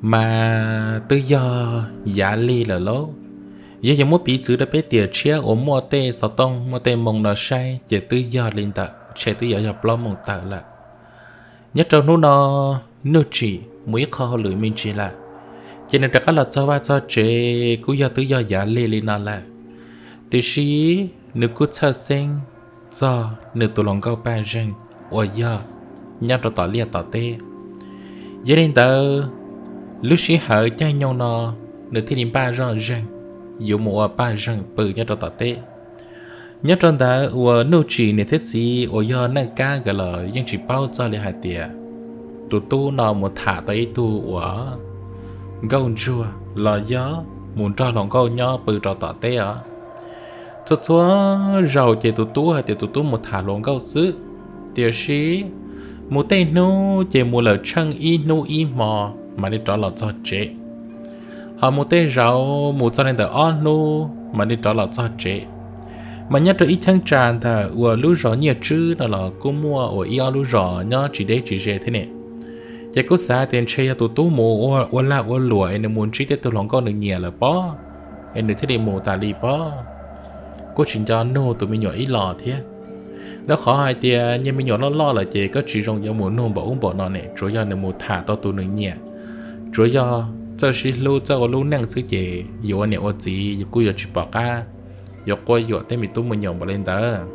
mas twb yog Yav Lig lawm lauj. Yog yuav muab piv txwv rau peb tiam tshiab uas muaj tej xov tooj muaj tej moo no saib ces twb yog li ntawd, ntshe twb yuav yog plaub moos tawm lawm. Nyob rau hnub no Nuj Tsim mus ib qho hauj lwm me ntsis lawm, ces nws rov qab los txog vaj txog tsev kuj yog twb yog Yav Lig li no lawm, tiam sis nws kuj txhawj xeeb txog nws tus hluas nkauj Paj Zeeg uas yog nyob rau tom liaj tom teb. Yog li ntawd, lub sij hawm caij nyoog no nws thiaj li npaj zoj zeeg yuav mus ua Paj Zeeg pw nyob rau tom teb. Nyob rau ntawd uas Nuj Tsim niam thiab txiv uas yog Neej Kab nkawd los yeej tsis paub txog li hais tias tus tub no mus tham tau ib tug uas nkauj ntsuag los yog mus nrog hluas nkauj nyob pw rau tom teb os. Txhua txhua zaus ces tus tub hais tias tus tub mus tham hluas nkauj xwb, tiam sis mus tej hnub ces mus lawm tsheej ib hnub ib hmo mas li rov los txog tsev. Ho mus tej zaum mus txog li ntawm ob hnub mas li rov los txog tsev. Mas nyob rau ib cheeb tsam ntawm uas lub zos Nyiaj Tswb no los kuj muaj uas ib ob lub zos nyob tsis deb tsis ze thiab ne. Ces kuj xav tias ntshe yog tus tub mus ua lag ua luam es nws mus ntsib tej tug hluas nkauj nws nyiam lawm pob, es nws thiaj li mus tas li pob. Kuj tsis nco nug tus me nyuam ib los thiab. Rau qhov hais tias nyias me nyuam loj loj lawm ces koj tsis zoo yuav mus nug npaum ub npaum no ne, tsuav yog nws mus tham tau tus nws nyiam, tsuav yog txawj sib hlub txawj ua lub neej xwb ces yuav ua niam ua txiv kuj yuav tsis pom qab yuav quab yuam tej me tub me nyuam npaum li ntawd.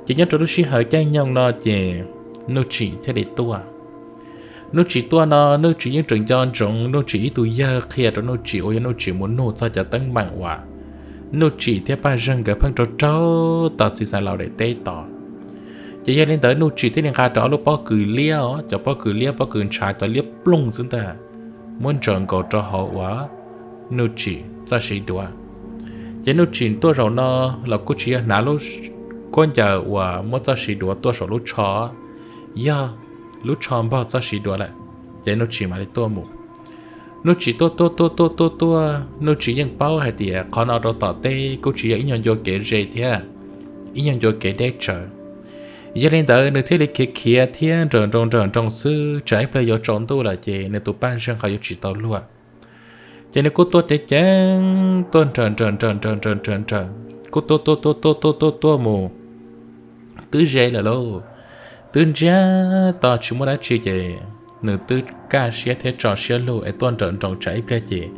Ces nyob rau lub sij hawm caij nyoog no ces Nuj Tsim thiaj li tuaj. Nuj Tsim tuaj no Nuj Tsim yeej tseem nco ntsoov Nuj Tsim ib tug yawg qhia rau Nuj Tsim uas yog Nuj Tsim mus nug txog cov teeb meem uas Nuj Tsim thiab Paj Zeeg nkawd pheej raug raug tau txiv xeev laus daim teb tod. Ces yog li ntawd Nuj Tsim thiaj li nqa rau ob lub pob kws liab os, cov pob kws liab pob kws ntshav cov liab ploog xwb ntag, muab ntsaws nkaus rau hauv uas Nuj Tsim txoj siv duav. Ces Nuj Tsim tuaj zaum no los kuj tsis yog hnav lub kuab ncaws uas muab txoj siv duav tuaj saum lub tsho, yog lub tsho npog txoj siv duav lawm, ces Nuj Tsim mam li tuaj mus. Nuj Tsim tuaj tuaj tuaj tuaj tuaj tuaj, Nuj Tsim yeej paub hais tias qhov no rau tom teb kuj tsis yog ib nyuag ncua kev ze thiab, ib nyuag ncua kev deb tsawv. Yog li ntawd nws thiaj li khiav khiav thiab nrawm nroos nrawm nroos xwb, tsam ib pliag yuav tsaus ntuj lawm ces nws tus Paj Zeeg ho yuav tsis tau luag. Ces nws kuj tuaj ceev ceev tuaj nrawm nrawm nrawm nrawm nrawm nrawm nrawm, kuj tuaj tuaj tuaj tuaj tuaj tuaj tuaj mus twb ze lawm lauj, twb ntsiag to tsis muaj dab tsi ces nws twb kaj siab thiab tso siab lug es tuaj nrawm nroos tsam ib pliag ces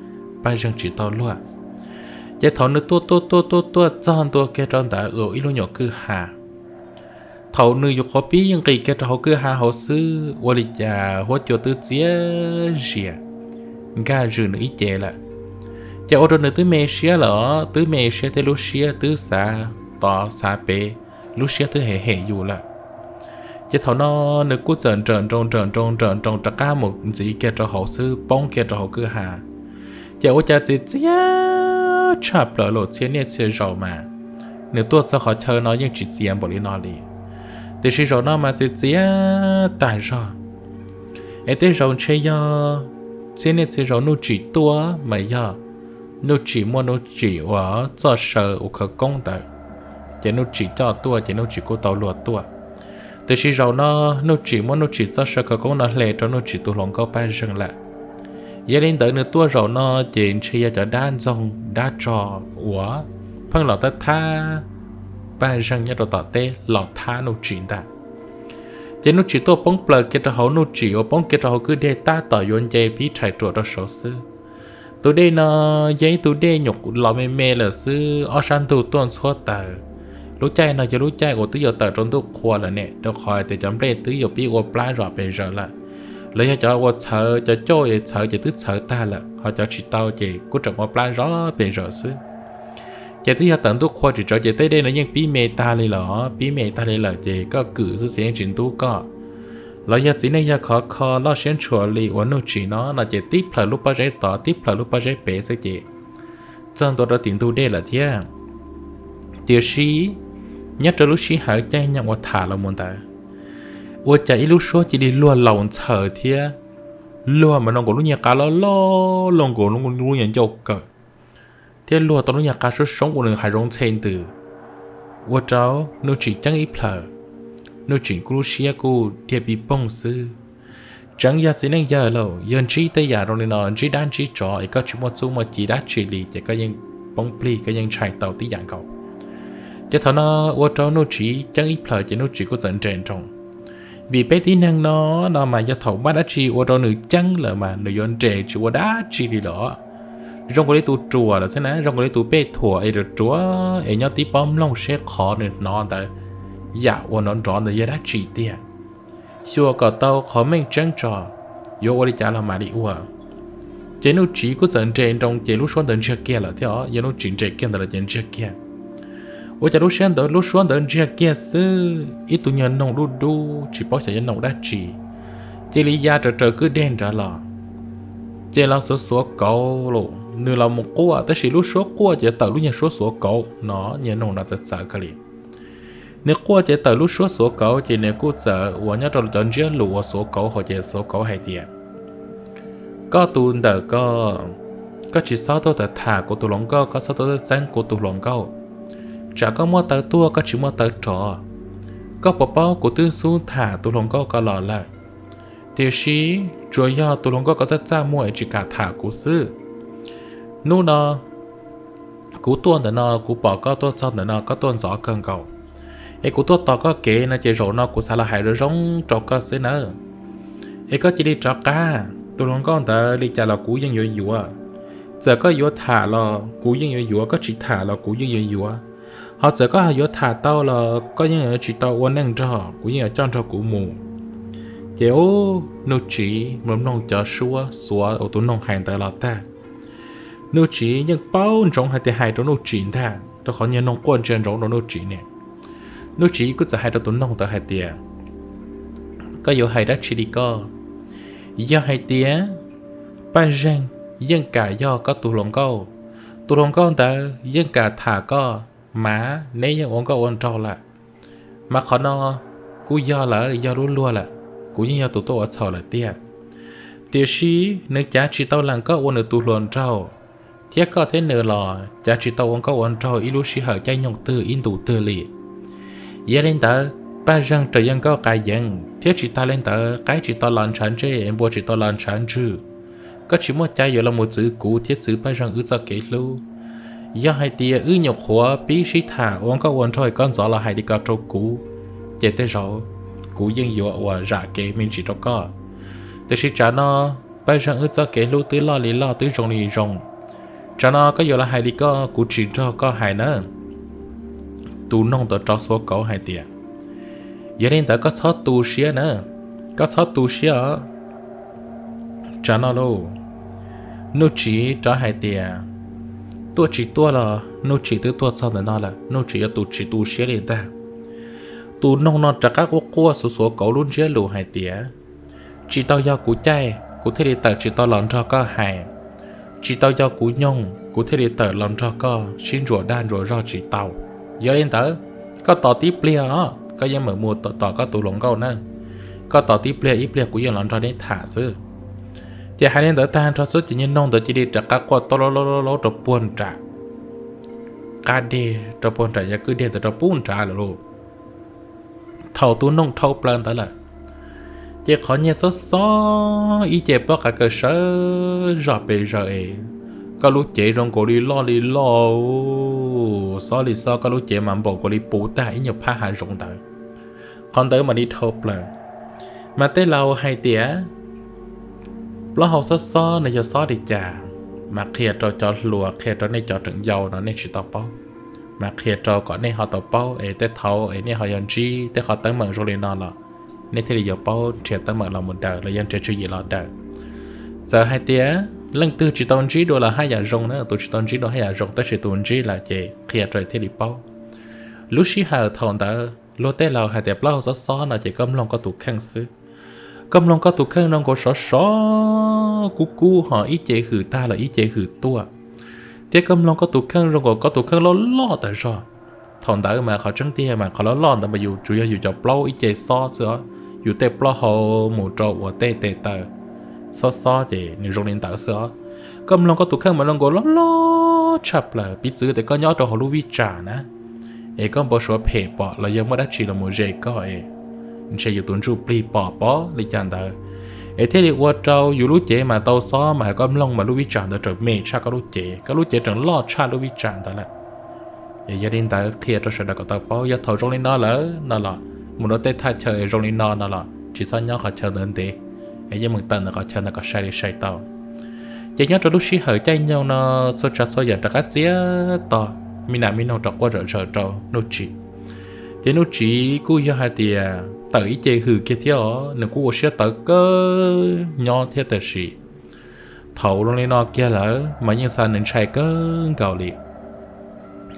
Paj Zeeg tsis tau luag. Ces thaum nws tuaj tuaj tuaj tuaj tuaj txog ntua kiag rau ntawd ua ib lub nyuam kwj ha, thaum nws yuav qhuav pib nqis kiag rau hauv kwj ha hauv xwb ua li cas huab cua twb txias zias nkag zws nws ib ce lawm. Ces ua rau nws twb me siab lawm, twb me siab thiab lub siab twb xav tod xav pem, lub siab twb hem hem yus lawm. Ces thaum no nws kuj txawm nrawm nroos nrawm nroos nrawm nroos rov qab mus ntxiv kiag rau hauv xwb, poob kiag rau hauv kwj ha. Ces ua cas txias txias tshaj plaws los txhia niaj txhia zaus mas nws tuaj txog qhov chaw no yeej tsis txias npaum li no li, tiam sis zaum no mas txias txias tag zog. Es tej zaum ntshe yog txhia niaj txhia zaus Nuj Tsim tuaj mas yog Nuj Tsim muaj Nuj Tsim uas txoj saw uas khawv koob ntawd, ces Nuj Tsim coj tuaj ces Nuj Tsim kuj tau luag tuaj. Tiam sis zaum no Nuj Tsim muab Nuj Tsim txoj saw khawv koob no hle rau Nuj Tsim tus hluas nkauj Paj Zeeg lawm. Yog li ntawd nws tuaj zaum no ces ntshe yog cov dab ntxoog dab tsog uas pheej los thab thab Paj Zeeg nyob rau tom teb los thab Nuj Tsim ntag. Ces Nuj Tsim tuaj poob plaws kiag rau hauv, Nuj Tsim uas poob kiag rau hauv kwj deg tab tom yuav nce pib rhais ruam rau saud xwb. Tus dej no yog ib tug dej nyuam qhuav los me me lawm xwb, ob sab ntug tuaj ntxhuab taws. Lub caij no yog lub caij uas twb yuav tawm rau ntuj qhua lawm ne, rau qhov tias cov nplej twb yuav pib ua plab zom pes zaws lawm. Los yog cov uas txhawv, cov cauj es txhawv ces twb txhawv tag lawm, ho cov tsis tau ces kuj tseem ua plab zom pes zaws xwb. Ces twb yog tawm ntuj qhua tsis tsawg ces tej dej no yeej pib me tag li lawm, pib me tag li lawm ces koj kwm xwb xwb yeej tsis ntub koj. Los yog txiv neej yog khov kho loj siab ntshua li uas Nuj Tsim no no ces tib plhaws lub pob zeb tod tib plhaws lub pob zeb pem xwb ces txog ntua rau tim ntug dej lawm thiab. Tiam sis nyob rau lub sij hawm caij nyoog uas tham los mus ntawd, ua cas ib lub suab cia li luag laus ntxhaws thiab luag mas no nkaus lub nyuag qab loj loj, luag nkaus lub nyuag ncauj kawm, thiab luag tau lub nyuag qab soob soob uas nws hav zoov ntxhe ntws, ua rau Nuj Tsim ceeb ib plhaws, Nuj Tsim kuj lub siab kuj dhia pib poog xwb. Tseev yog txiv neej yawg lauj, yog ntsib tej yam zoo li no, ntsib dab ntsib tsov es koj tsis muaj txuj muaj ci dab tsi li ces koj yeej poob plig, koj yeej ntshai tau tib yam nkaus. Ces thaum no ua rau Nuj Tsiv ceeb ib plhaws ces Nuj Tsiv kuj txawm nres nroos. Vim peb tib neeg no, no mas yog thaum muaj dab tsi ua rau nws ceeb lawm mas nws yuav nres tsis ua dab tsi li lawm. Zoo nkaus li tus ruam lawm xwb na, zoo nkaus li tus pej thuam es ruam ruam es nyob tib pob mloog seb qhov nws hnov ntawd, yam uas nrov nrov ntawd yog dab tsi tiag, xyuas kom tau qhov meej tseeb tso, yuav ua li cas los mam li ua. Ces Nuj Tsiv kuj txawm nres nroos ces lub suab ntawd ntsiag kiag lawm thiab os, yog Nuj Tsiv nres kiag ntawd lawm ces ntsiag kiag. Ua cas lub suab ntawd, lub suab ntawd ntsiag kiag xwb, ib tug nyuag noog dub dub tsis paub xyov yog noog dab tsi, cia li ya raws raws kwj deg nrad los. Ces los xuav xuav kauv los, nws los mus quaj, tab sis lub suab quaj ces tawm lub nyuag suab xuav kauv no, nyuag noog no txawv txawv kawg li. Nws quaj ces tawm lub suab xuav kauv ces nws kuj txawm uas nyob rau cov ntsiab lus uas xuav kauv hauv ces xuav kauv hais tias, koj tus ntawm ko, koj tsis txhob tuaj tawm tham kuv tus hluas nkauj, koj txhob tuaj txeeb kuv tus hluas nkauj. Tsam koj muaj taw tuaj koj tsis muaj taw rov. Koj puas paub kuv twb xub tham tus hluas nkauj ko los lawm, tiam sis tsuas yog tus hluas nkauj ko txaj txaj muag es tsis kam tham kuv xwb. Hnub no kuv tuaj ntawm no, kuv pom koj tuaj txog ntawm no koj tuaj ntxov kawg nkaus, es kuv tuaj tos koj kev no ces zaum no kuv xav los hais zoo zoo rau koj xwb nawb. Es koj cia li rov qab, tus hluas nkauj ntawd li cas los kuv yeej yuav yuav. Txawm koj yuav tham los kuv yeej yuav yuav, koj tsis tham los kuv yeej yuav yuav. Ho txawm koj yuav tham tau los koj yeej yuav tsis tau ua neej nrog, kuv yeej yuav coj nrog kuv mus. Ces ub, Nuj Tsiv mloog mloog cov suab xuav uas tus noog hais ntawd los tag, Nuj Tsiv yeej paub ntsoov hais tias hais rau Nuj Tsiv ntag, rau qhov nyuag noog quaj ntsia ntsoov rau Nuj Tsiv ne. Nuj Tsiv kuj txawm hais rau tus noog ntawd hais tias, koj yuav hais dab tsi li ko? Yog hais tias Paj Zeeg yeej kam yog koj tus hluas nkauj, tus hluas nkauj ntawd yeej kam tham koj, mas neb yeej ua nkauj ua nraug lawm, mas qhov no kuj yog lawm, yog lub luag lawm, kuv yeej yog tus tuaj ua txhaum lawm tiag. Tiam sis nws cav tsis tau lees koj ua nws tus hluas nraug, thiab koj thiab nws los cav tsis tau ua nkauj ua nraug ib lub sij hawm caij nyoog twg ib ntus twg li. Yog li ntawd Paj Zeeg raws yawg nkauj qas yeev, thiab tsis tas li ntawd qaib tsis tau los ntshav ntsej, npua tsis tau los ntshav ntswg. Koj tsis muaj cai yuav los mus txwv kuv thiab txwv Paj Zeeg wb txoj kev hlub. Yog hais tias wb nyuam qhuav pib sib tham ua nkauj ua nraug koj ntxov los hais li ko rau kuv, ces tej zaum kuv yeej yuav ua zam kev me ntsis rau koj. Tiam sis tsam no Paj Zeeg wb txoj kev hlub twb loj li loj twb zoo li zoo, tsam no koj yuav los hais li ko kuv tsis nrog koj hais nawb. Tus noog ntawd rov xuav kauv hais tias, yog li ntawd koj txhob tu siab na, koj txhob tu siab os. Tsam no lauj, Nuj Tsiv rov hais tias, tuaj tsis tuaj los Nuj Tsiv twb tuaj txog ntawm no lawm, Nuj Tsiv yuav tus tsis tu siab li ntag. Tus noog no rov qab quaj quaj xuav xuav kauv lub ntsiab lus hais tias, tsis tau yog kuv caij kuv thiaj li tawm tsis tau los nrog koj hais, tsis tau yog kuv nyoog kuv thiaj li tawm los nrog koj sib ntsuas dag ntsuas zog tsis tau. Yog li ntawd, koj tos tib pliag os, koj yeej meem mus tos koj tus hluas nkauj na, koj tos tib pliag ib pliag kuv yeej los nrog neb tham xwb. Ces hais li ntawd tag nrho xwb ces niag noog ntawd cia li rov qab quaj tau laub laub laub rau puag nram qab deg, rau puag nram yog kwj deg ntawd rau puag nrad lawm lauj. Thaum tus noog dhau plaws ntawd lawm, ces qhov nyiaj xob xob ib ce pob qa kaw sawv zog pes zaws es, koj lub cev zoo nkaus li loj li loj, xob li xob, koj lub cev mas npaum nkaus li puv tag ib nyuag phab hav zoov ntawd. Qhov ntawd mam li dhau plaws. Mas tej laus hais tias plaub hau xob xob nws yog xob li cas, mas qhia rau cov hluas, qhia rau nej cov tseem yau no nej tsis tau paub, mas qhia rau kom nej ho tau paub es tej thaum es nej ho yog ntsib tej qhov teeb meem zoo li no los nej thiaj li yuav paub nrhiav teeb meem los mus daws los yog nrhiav tswv yim los daws. Txawm hais tias leej twg tsis tau ntsib dua los haj yam zoo na, tus tsis tau ntsib dua haj yam zoo, tab sis tus ntsib lawm ces qhia rau thiaj li paub. Lub sij hawm thaum ntawd luag tej laus hais tias plaub hau xob xob no ces koj mloog koj tus kheej xwb. Koj mloog koj tus kheej zoo nkaus sov sov kub kub ho ib ce hwm tag los ib ce hwm tuaj, thiab koj mloog koj tus kheej zoo nkaus koj tus kheej loj loj tas zog. Thaum ntawd mas qhov tseeb tiag mas qhov loj loj ntawd mas yus tsuas yog yus cov plaub ib ce xob xwb os, yus tej plaub hau mus rau uas tej tes taw xob xob ces nws zoo li ntawd xwb os. Koj mloog koj tus kheej mas zoo nkaus loj loj tshaj plaws, piv txwv tias koj nyob rau hauv lub vij tsam na, es koj npau suav phem pom los yog muaj dab tsi los mus ze koj es ntshe yus tus ntsuj plig pom pom li cas ntawd, es thiaj li ua rau yus lub cev mas tau xob mas hais koj mloog mas lub vij tsam ntawd tseem me tshaj koj lub cev, koj lub cev tseem loj tshaj lub vij tsam ntawd lawm. Es yog li ntawd qhia rau sawv daws kom tau paub, yog thaum zoo li no lawm no los mus rau tej thaj chaw zoo li no no los tsis txhob nyob qhov chaw ntawd ntev, es yeej mus tawm ntawm qhov chaw ntawd kom sai li sai tau. Ces nyob rau lub sij hawm caij nyoog no, txhua tsav txhua yam rov qab txiav to, me nas me noog rov quaj zom zaws rau Nuj Tsim. Ces Nuj Tsim kuj yog hais tias tawm ib ce hwm kiag thiab os, nws kuj ua siab tawv kawg nyob thiab tab sis thaum zoo li no kiag lawm mas yeej xa nws ntshai kawg nkaus li.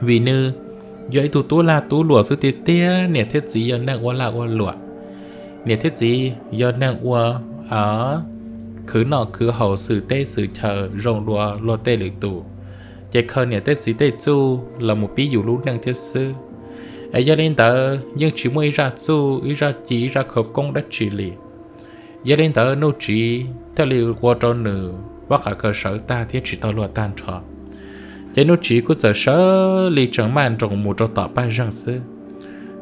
Vim nws yog ib tug tub lag tub luam xwb tiag tiag, niam thiab txiv yog neeg ua lag ua luam, niam thiab txiv yog neeg ua khwv noj khwv haus xwm teb xwm chaw zoo dua luag tej lwm tus, ces khaws niam tej txiv tej txuj los mus pib yus lub neej thiab xwb. Es yog li ntawd yeej tsis muaj ib zaj txuj ib zaj ci ib zaj khawv koob dab tsi li. Yog li ntawd Nuj Tsim thiaj li ua rau nws pob qa kaw sawv tag thiab tsis tau luag tag nrho. Ces Nuj Tsim kuj txawm sawv li tseem maj nroos mus rau tom Paj Zeeg xwb.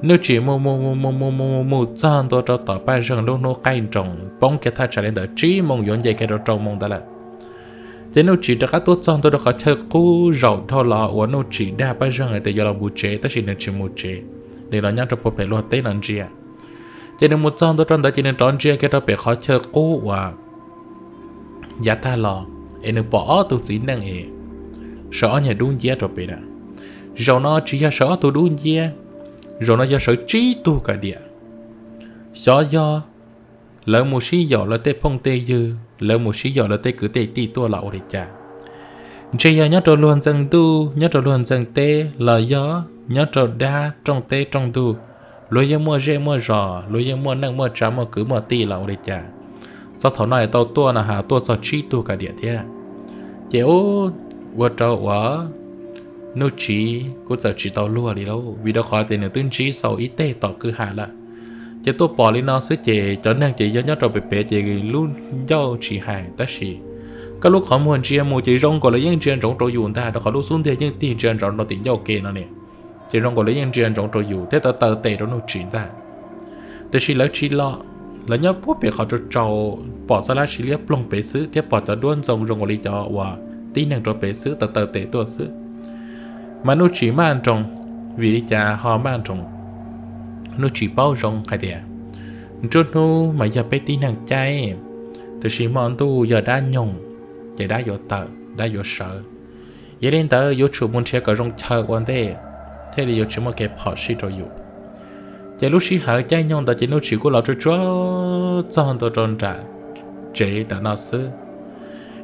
Nuj Tsim mus mus mus mus mus mus mus txog ntua rau tom Paj Zeeg lub hnub qaij nroos poob kiag thaj tsam li ntawm tsib moos yuav nce kiag rau rau moos ntawd lawm. Ces Nuj Tsim rov qab tuaj txog ntua rau qhov chaw qub zaum dhau los uas Nuj Tsim dag Paj Zeeg hais tias yuav los mus tsev tab sis nws tsis mus tsev, nws los nyob rau puag pem luag teb no ntsia. Ces nws mus txog ntua rau ntawd ces nws rov ntsia kiag rau pem qhov chaw qub uas yav tag los, es nws pom ob tug txiv neej es sawv ob nyuag dub nciab rau pem na. Zaum no tsis yog sawv ob tug dub nciab, zaum no yog sawv tsib tug ka diam. Xyov yog lawv mus sib yaum lawv tej phooj tej ywg, lawv mus sib yaum lawv tej kwv tej tij tuaj los ua li cas. Ntshe yog nyob rau luag ntxeeg ntuj nyob rau luag ntxeeg teb los yog nyob rau dab rooj teb rooj ntug, luag yeej muaj zej muaj zos, luag yeej muaj neej muaj tsa muaj kwv muaj tij los ua li cas. Txog thaum no es tau tuaj no has tuaj txog tsib tug ka diam thiab. Ces ua rau uas Nuj Tsim kuj txawm tsis tau luag li lauj, vim rau qhov tias nws twb ntsib xaus ib teg tom kwj ha lawm. Ces tuaj pom li no xwb ces cov neeg ces yog nyob rau pem pem ces lub ncauj tsis hais tab sis koj lub qhov muag ntsia mus ces zoo nkaus li yeej ntsia ntsoov rau yus ntag, rau qhov lub xub ntiag yeej tig ntsia ntsoov rau tim ncauj ke no ne. Ces zoo nkaus li yeej ntsia ntsoov rau yus thiab taw taw tes rau Nuj Tsim ntag. Tiam sis lawv tsis los, lawv nyob puag pem qhov tsau tsau, pom txoj lab sis liab ploog pem xwb thiab pom cov duab ntxoo zoo nkaus li cov uas tib neeg rau pem xwb taw taw tes tuaj xwb. Mas Nuj Tsim maj nroos, vim li cas ho maj nroos? Nuj Tsim paub zoo hais tias nruab hnub mas yog peb tib neeg caij, tiam sis hmo ntuj yog dab nyoog, ces dab yuav tawm dab yuav sawv. Yog li ntawd yuav tsum mus nrhiav kom zoo chaw ua ntej, thiaj li yuav tsis muaj kev phom sij rau yus. Ces lub sij hawm caij nyoog ntawd ces Nuj Tsim kuj los tsuag tsuag txog ntua rau nram tsev nram no xwb.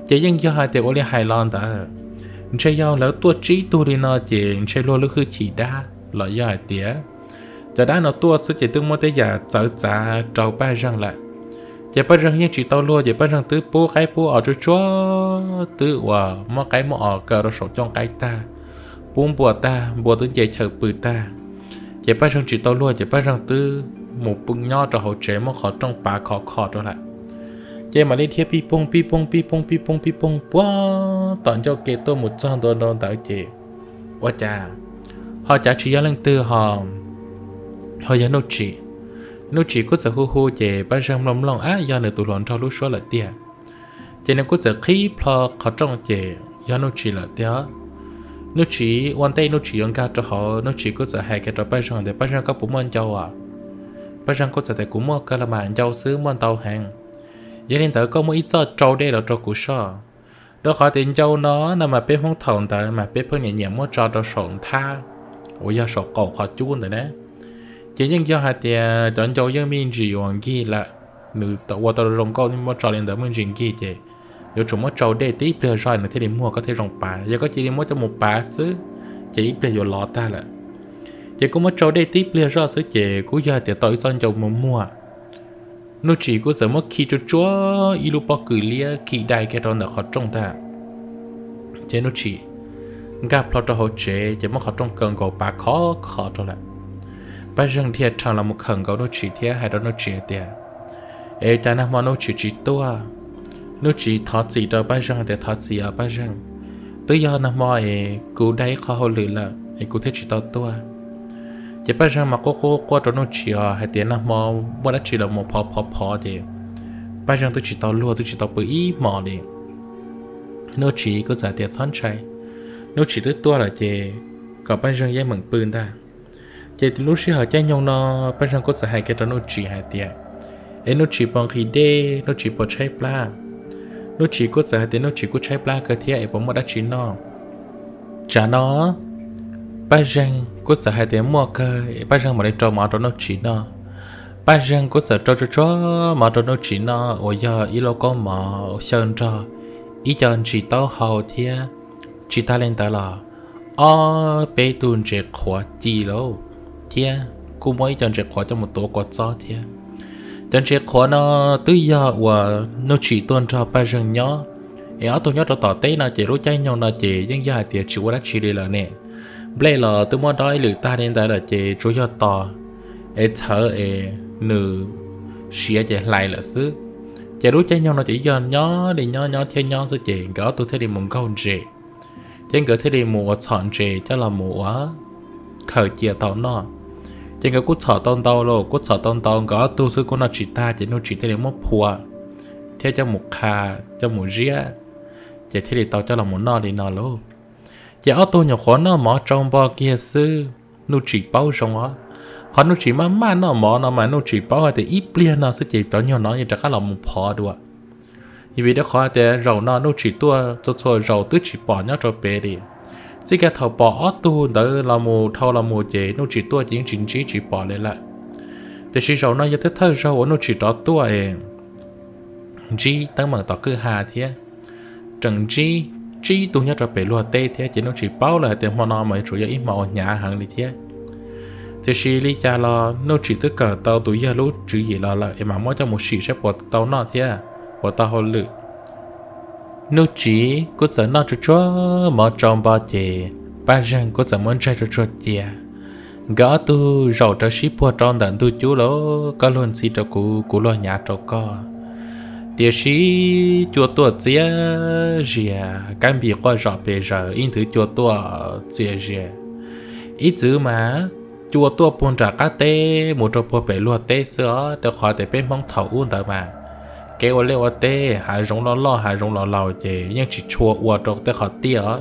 Ces yeej yog hais tias ua li hais los ntawd, ntshe yog lawv tuaj tsib tug li no ces ntshe luag lub hwj chim dab los yog hais tias cov dab no tuaj xwb ces twb muab tej yam txawv txav rau Paj Zeeg lawm. Ces Paj Zeeg yeej tsis tau luag ces Paj Zeeg twb pub qaib pub os tsuag tsuag, twb uas muab qaib muab os kaw rau saum cooj qaib tag, pub npua tag, npua twb nce chaw pw tag. Ces Paj Zeeg tsis tau luag ces Paj Zeeg twb mus pw nyob rau hauv tsev muab qhov rooj pav khov kho rau lawm. Ces mam li dhia pij poog pij poog pij poog pij poog pij poog puag tom ncauj ke tuaj mus txog ntua rau ntawd ces ua cas ho cav tsis yog leej twg ho, ho yog Nuj Tsim. Nuj Tsim kuj txawm hu hu ces Paj Zeeg mloog mloog ab yog nws tus hluas nraug lub suab lawm tiag. Ces nws kuj txawm qhib plho qhov rooj ces yog Nuj Tsim lawm tiag. Nuj Tsim ua ntej Nuj Tsim yuav nkag rau hauv, Nuj Tsim kuj txawm hais kiag rau Paj Zeeg tias, Paj Zeeg, koj puas muaj ncau as? Paj Zeeg kuj txawm tias, Kuv muaj kawg los mas, ncau xwb muaj ntau heev. Yog li ntawd koj muab ib txoj rau dej los rau kuv soj. Rau qhov tias ncau no no mas peb Hmoob thaum ntawd mas peb pheej nyiam nyiam muab tso rau saum nthab uas yog saum qaum qhov cub ntawd na. Ces yeej yog hais tias cov ncau yeej me ntsis uas nkig lawm, nws ua tau zoo nkauj muab tso li ntawd me ntsis nkig ces yuav tsum muab tsau dej tib pliag zog nws thiaj li muag koj thiaj zoo pav. Yog koj cia li muab coj mus pav xwb ces ib pliag yuav lov tag lawm. Ces kuj muab tsau dej tib pliag zoj xwb ces kuj yog hais tias tau ib txoj ncau muag muag. Nuj Tsim kuj txawm muab khi tsuag tsuag ib lub pob kws liab khi dai kiag rau ntawm qhov rooj ntag. Ces Nuj Tsim nkag plho rau hauv tsev ces muab qhov rooj kaw nkaus pav khov kho rau lawm. Paj Zeeg dhia rhawv los mus khawm nkaus Nuj Tsim thiab hais rau Nuj Tsim hais tias, Es cas nag hmo Nuj Tsim tsis tuaj? Nuj Tsim thov txim rau Paj Zeeg tias, Thov txim os Paj Zeeg, twb yog nag hmo es kuv dai ib qho hauj lwm lawm es kuv thiaj tsis tau tuaj. Ces Paj Zeeg mas quaj quaj quaj rau Nuj Tsim os hais tias nag hmo muaj dab tsi los mus phov phov phov ces Paj Zeeg twb tsis tau luag twb tsis tau pw ib hmos li. Nuj Tsis kuj txawm tias txhob ntshai, Nuj Tsis twb tuaj lawm ces kom Paj Zeeg yeej meem pw ntag. Ces lub sij hawm caij nyoog no Paj Zeeg kuj txawm hais kiag rau Nuj Tsis hais tias, es Nuj Tsis puas nqhis dej, Nuj Tsis puas tshaib plab? Nuj Tsis kuj txawm hais tias Nuj Tsis kuj tshaib plab kawg thiab es puas muaj dab tsi noj? Tsam no Paj Zeeg kuj txawm hais tias muaj kawg, Paj Zeeg mam li rau mov rau Nuj Tsis noj. Paj Zeeg kuj txawm rau tsuag tsuag mov rau Nuj Tsis noj uas yog ib lauj kaub mov xyaw nrog ib co ntsis taub hau thiab tsis tag li ntawd los ob peb tug ntses qhuav ci lauj, thiab kuj muab ib co ntses qhuav coj mus tuav kua txob thiab. Cov ntses qhuav no twb yog uas Nuj Tsis tuaj nrog Paj Zeeg nyob, es ob tug nyob rau tom teb no ces lub caij nyoog no ces yeej yog hais tias tsis ua dab tsi li lawm ne. Nplej los twb muab dob ib lwm tag li ntawd lawm ces tsuas yog tos es txhawv es nws siav ces hlais lawm xwb. Ces lub caij nyoog no ces yog nyob li nyob nyob thiab nyob xwb ces nkawd ob tug thiaj li mus nkaug ntses, thiab nkawd thiaj li mus ua txhom ntses coj los mus ua khaws cia tau noj. Ces nkawd kuj txhom tau ntau lauj, kuj txhom tau ntau, nkawd ob tug xwb kuj noj tsis tag ces Nuj Tsis thiaj li muab phua thiab coj mus qha, coj mus ziab, ces thiaj li tau coj los mus noj li no lauj. Ces ob tug nyuam qhuav noj mov tsau npo kiag xwb, Nuj Tsis paub zoo os. Qhov Nuj Tsis maj maj noj mov no mas Nuj Tsis paub hais tias ib pliag no xwb ces cov nyuag no yeej rov qab los mus phov dua. Vim rau qhov hais tias zaum no Nuj Tsis tuaj txhua txhua zaus twb tsis pom nyob rau pem li. Txij kiag thaum pom ob tug ntawd los mus dhau los mus ces Nuj Tsis tuaj ces yeej tsis ntsib tsis pom li lawm. Tiam sis zaum no yog thawj thawj zaug uas Nuj Tsis rov tuaj es ntsib teeb meem tom kwj ha thiab, tseem ntsib tsib tug nyob rau pem luag teb thiab ces Nuj Tsis paub lawm hais tias hmo no mas yuav tsum yog ib hmo uas hnyav heev li thiab. Tiam sis li cas los Nuj Tsis twb kawm tau tus yawg lub tswv yim los lawm es mam muab coj mus sim saib puas tau noj thiab puas tau hauj lwm. Nuj Tsis kuj txawm noj tsuag tsuag mov tsau npo ces Paj Zeeg kuj txawm muab ntsaig tsuag tsuag cia. Nkawd ob tug zaum rau sib puag rau ntawm ntug cub lauj, koj luag ntxhi rau kuv, kuv luag hnyav rau koj. Tiam sis cua tuaj txias zias, kab npis quaj zom pes zaws, ib nthwv cua tuaj txias zias. Ib txwm mas cua tuaj puag nram qab teb mus rau puag pem luag teb xwb os, rau qhov tias peb Hmoob thaum ub ntawd mas kev ua liaj ua teb hav zoov loj loj hav zoov laus laus ces yeej tsis tshua ua rau tej qhov tiaj os.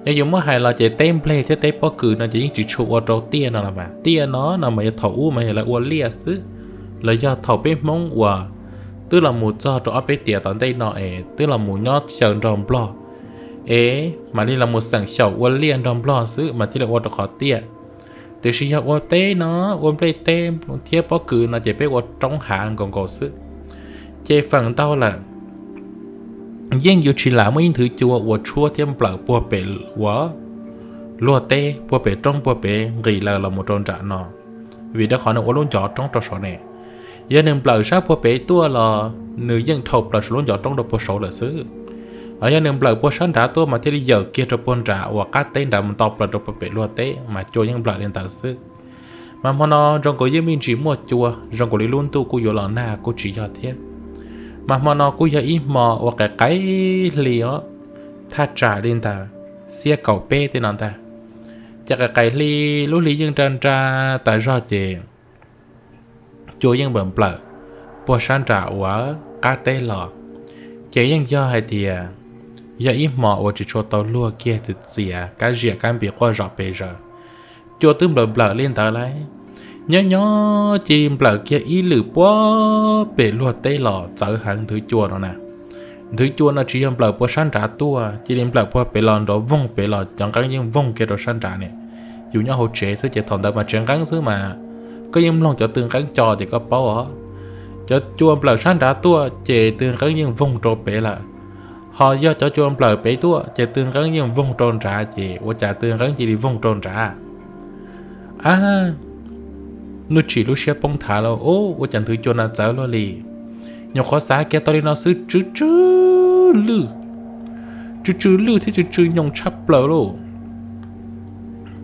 Yog yus muab hais los ces teb nplej thiab teb pob kws no ces yeej tsis tshua ua rau tiaj no los mas. Tiaj no no mas yog thaum ub mas yog lawv ua liaj xwb, los yog thaum peb Hmoob uas twb los mus txog rau ob peb tiam tom ntej no es twb los mus nyob xyaw nrog Nplog es mam li los mus xeem xyaum ua liaj nrog Nplog xwb mas thiaj li ua rau qhov tiaj. Tiam sis yog ua teb no, ua nplej teb thiab pob kws no ces peb ua roob hav nkaus nkaus xwb. Ces feem ntau lawm yeej yuav tsis lam muaj ib nthwv cua uas tshuab thiab nplawm puag pem uas luag teb, puag pem roob puag pem nqis lawm los mus rau nram no, vim rau qhov nws ua lub ncov roob rau saud ne. Yog nws nplawm sab puag pem tuaj los nws yeej dhau plaws saum lub ncov roob rau puag saud lawm xwb. Yog nws nplawm puag sab nrad tuaj mas thiaj li yawm kiag rau puag nrad uas qab teb nrad mus nto plaws rau puag pem luag teb mas cua yeej nplawm li ntawd xwb. Mas hmo no zoo nkaus yeej me ntsis muaj cua, zoo nkaus li lub ntuj kuj yuav los nag kuj tsis yog thiab. Mas hmo no kuj yog ib hmo uas qaim qaim hli os, thaj tsam li ntawd xiab kaum peb tej no ntag. Ces qaim qaim hli, lub hli yeej nra nra tas zog ces cua yeej nplawm nplawm puag sab nram uas qab teb los. Ces yeej yog hais tias yog ib hmo uas tsis tshua tau luag kiag, txias txias, kab ziam kab npis quaj zom pes zaws. Cua twb nplawm nplawm li ntawd lawm, nyob nyob cia li nplawm kiag ib lwm puag pem luag teb los txawv heev nthwv cua no na. Nthwv cua no tsis yog nplawm puag sab nrad tuaj, cia li nplawm puag pem los nrov voog pem los cov nqeeb yeej voog kiag rau sab nrad ne. Yus nyob hauv tsev xwb ces thaum ntawd mas tsev nqeeb xwb mas koj yeej mloog cov tw nqeeb co ces koj paub os. Cov cua nplawm sab nrad tuaj ces tw nqeeb yeej voog rau pem lawm. Ho yog cov cua nplawm pem tuaj ces tw nqeeb yeej voog rau nrad ces ua cas tw nqeeb cia li voog rau nrad. Ab, Nuj Tsim lub siab poob thav lawm, ua cas nthwv cua no txawv luaj li. Nyuam qhuav xav kiag tau li no xwb tsw tsw lwj, tsw tsw lwj thiab tsw tsw nyoos tshaj plaws lauj.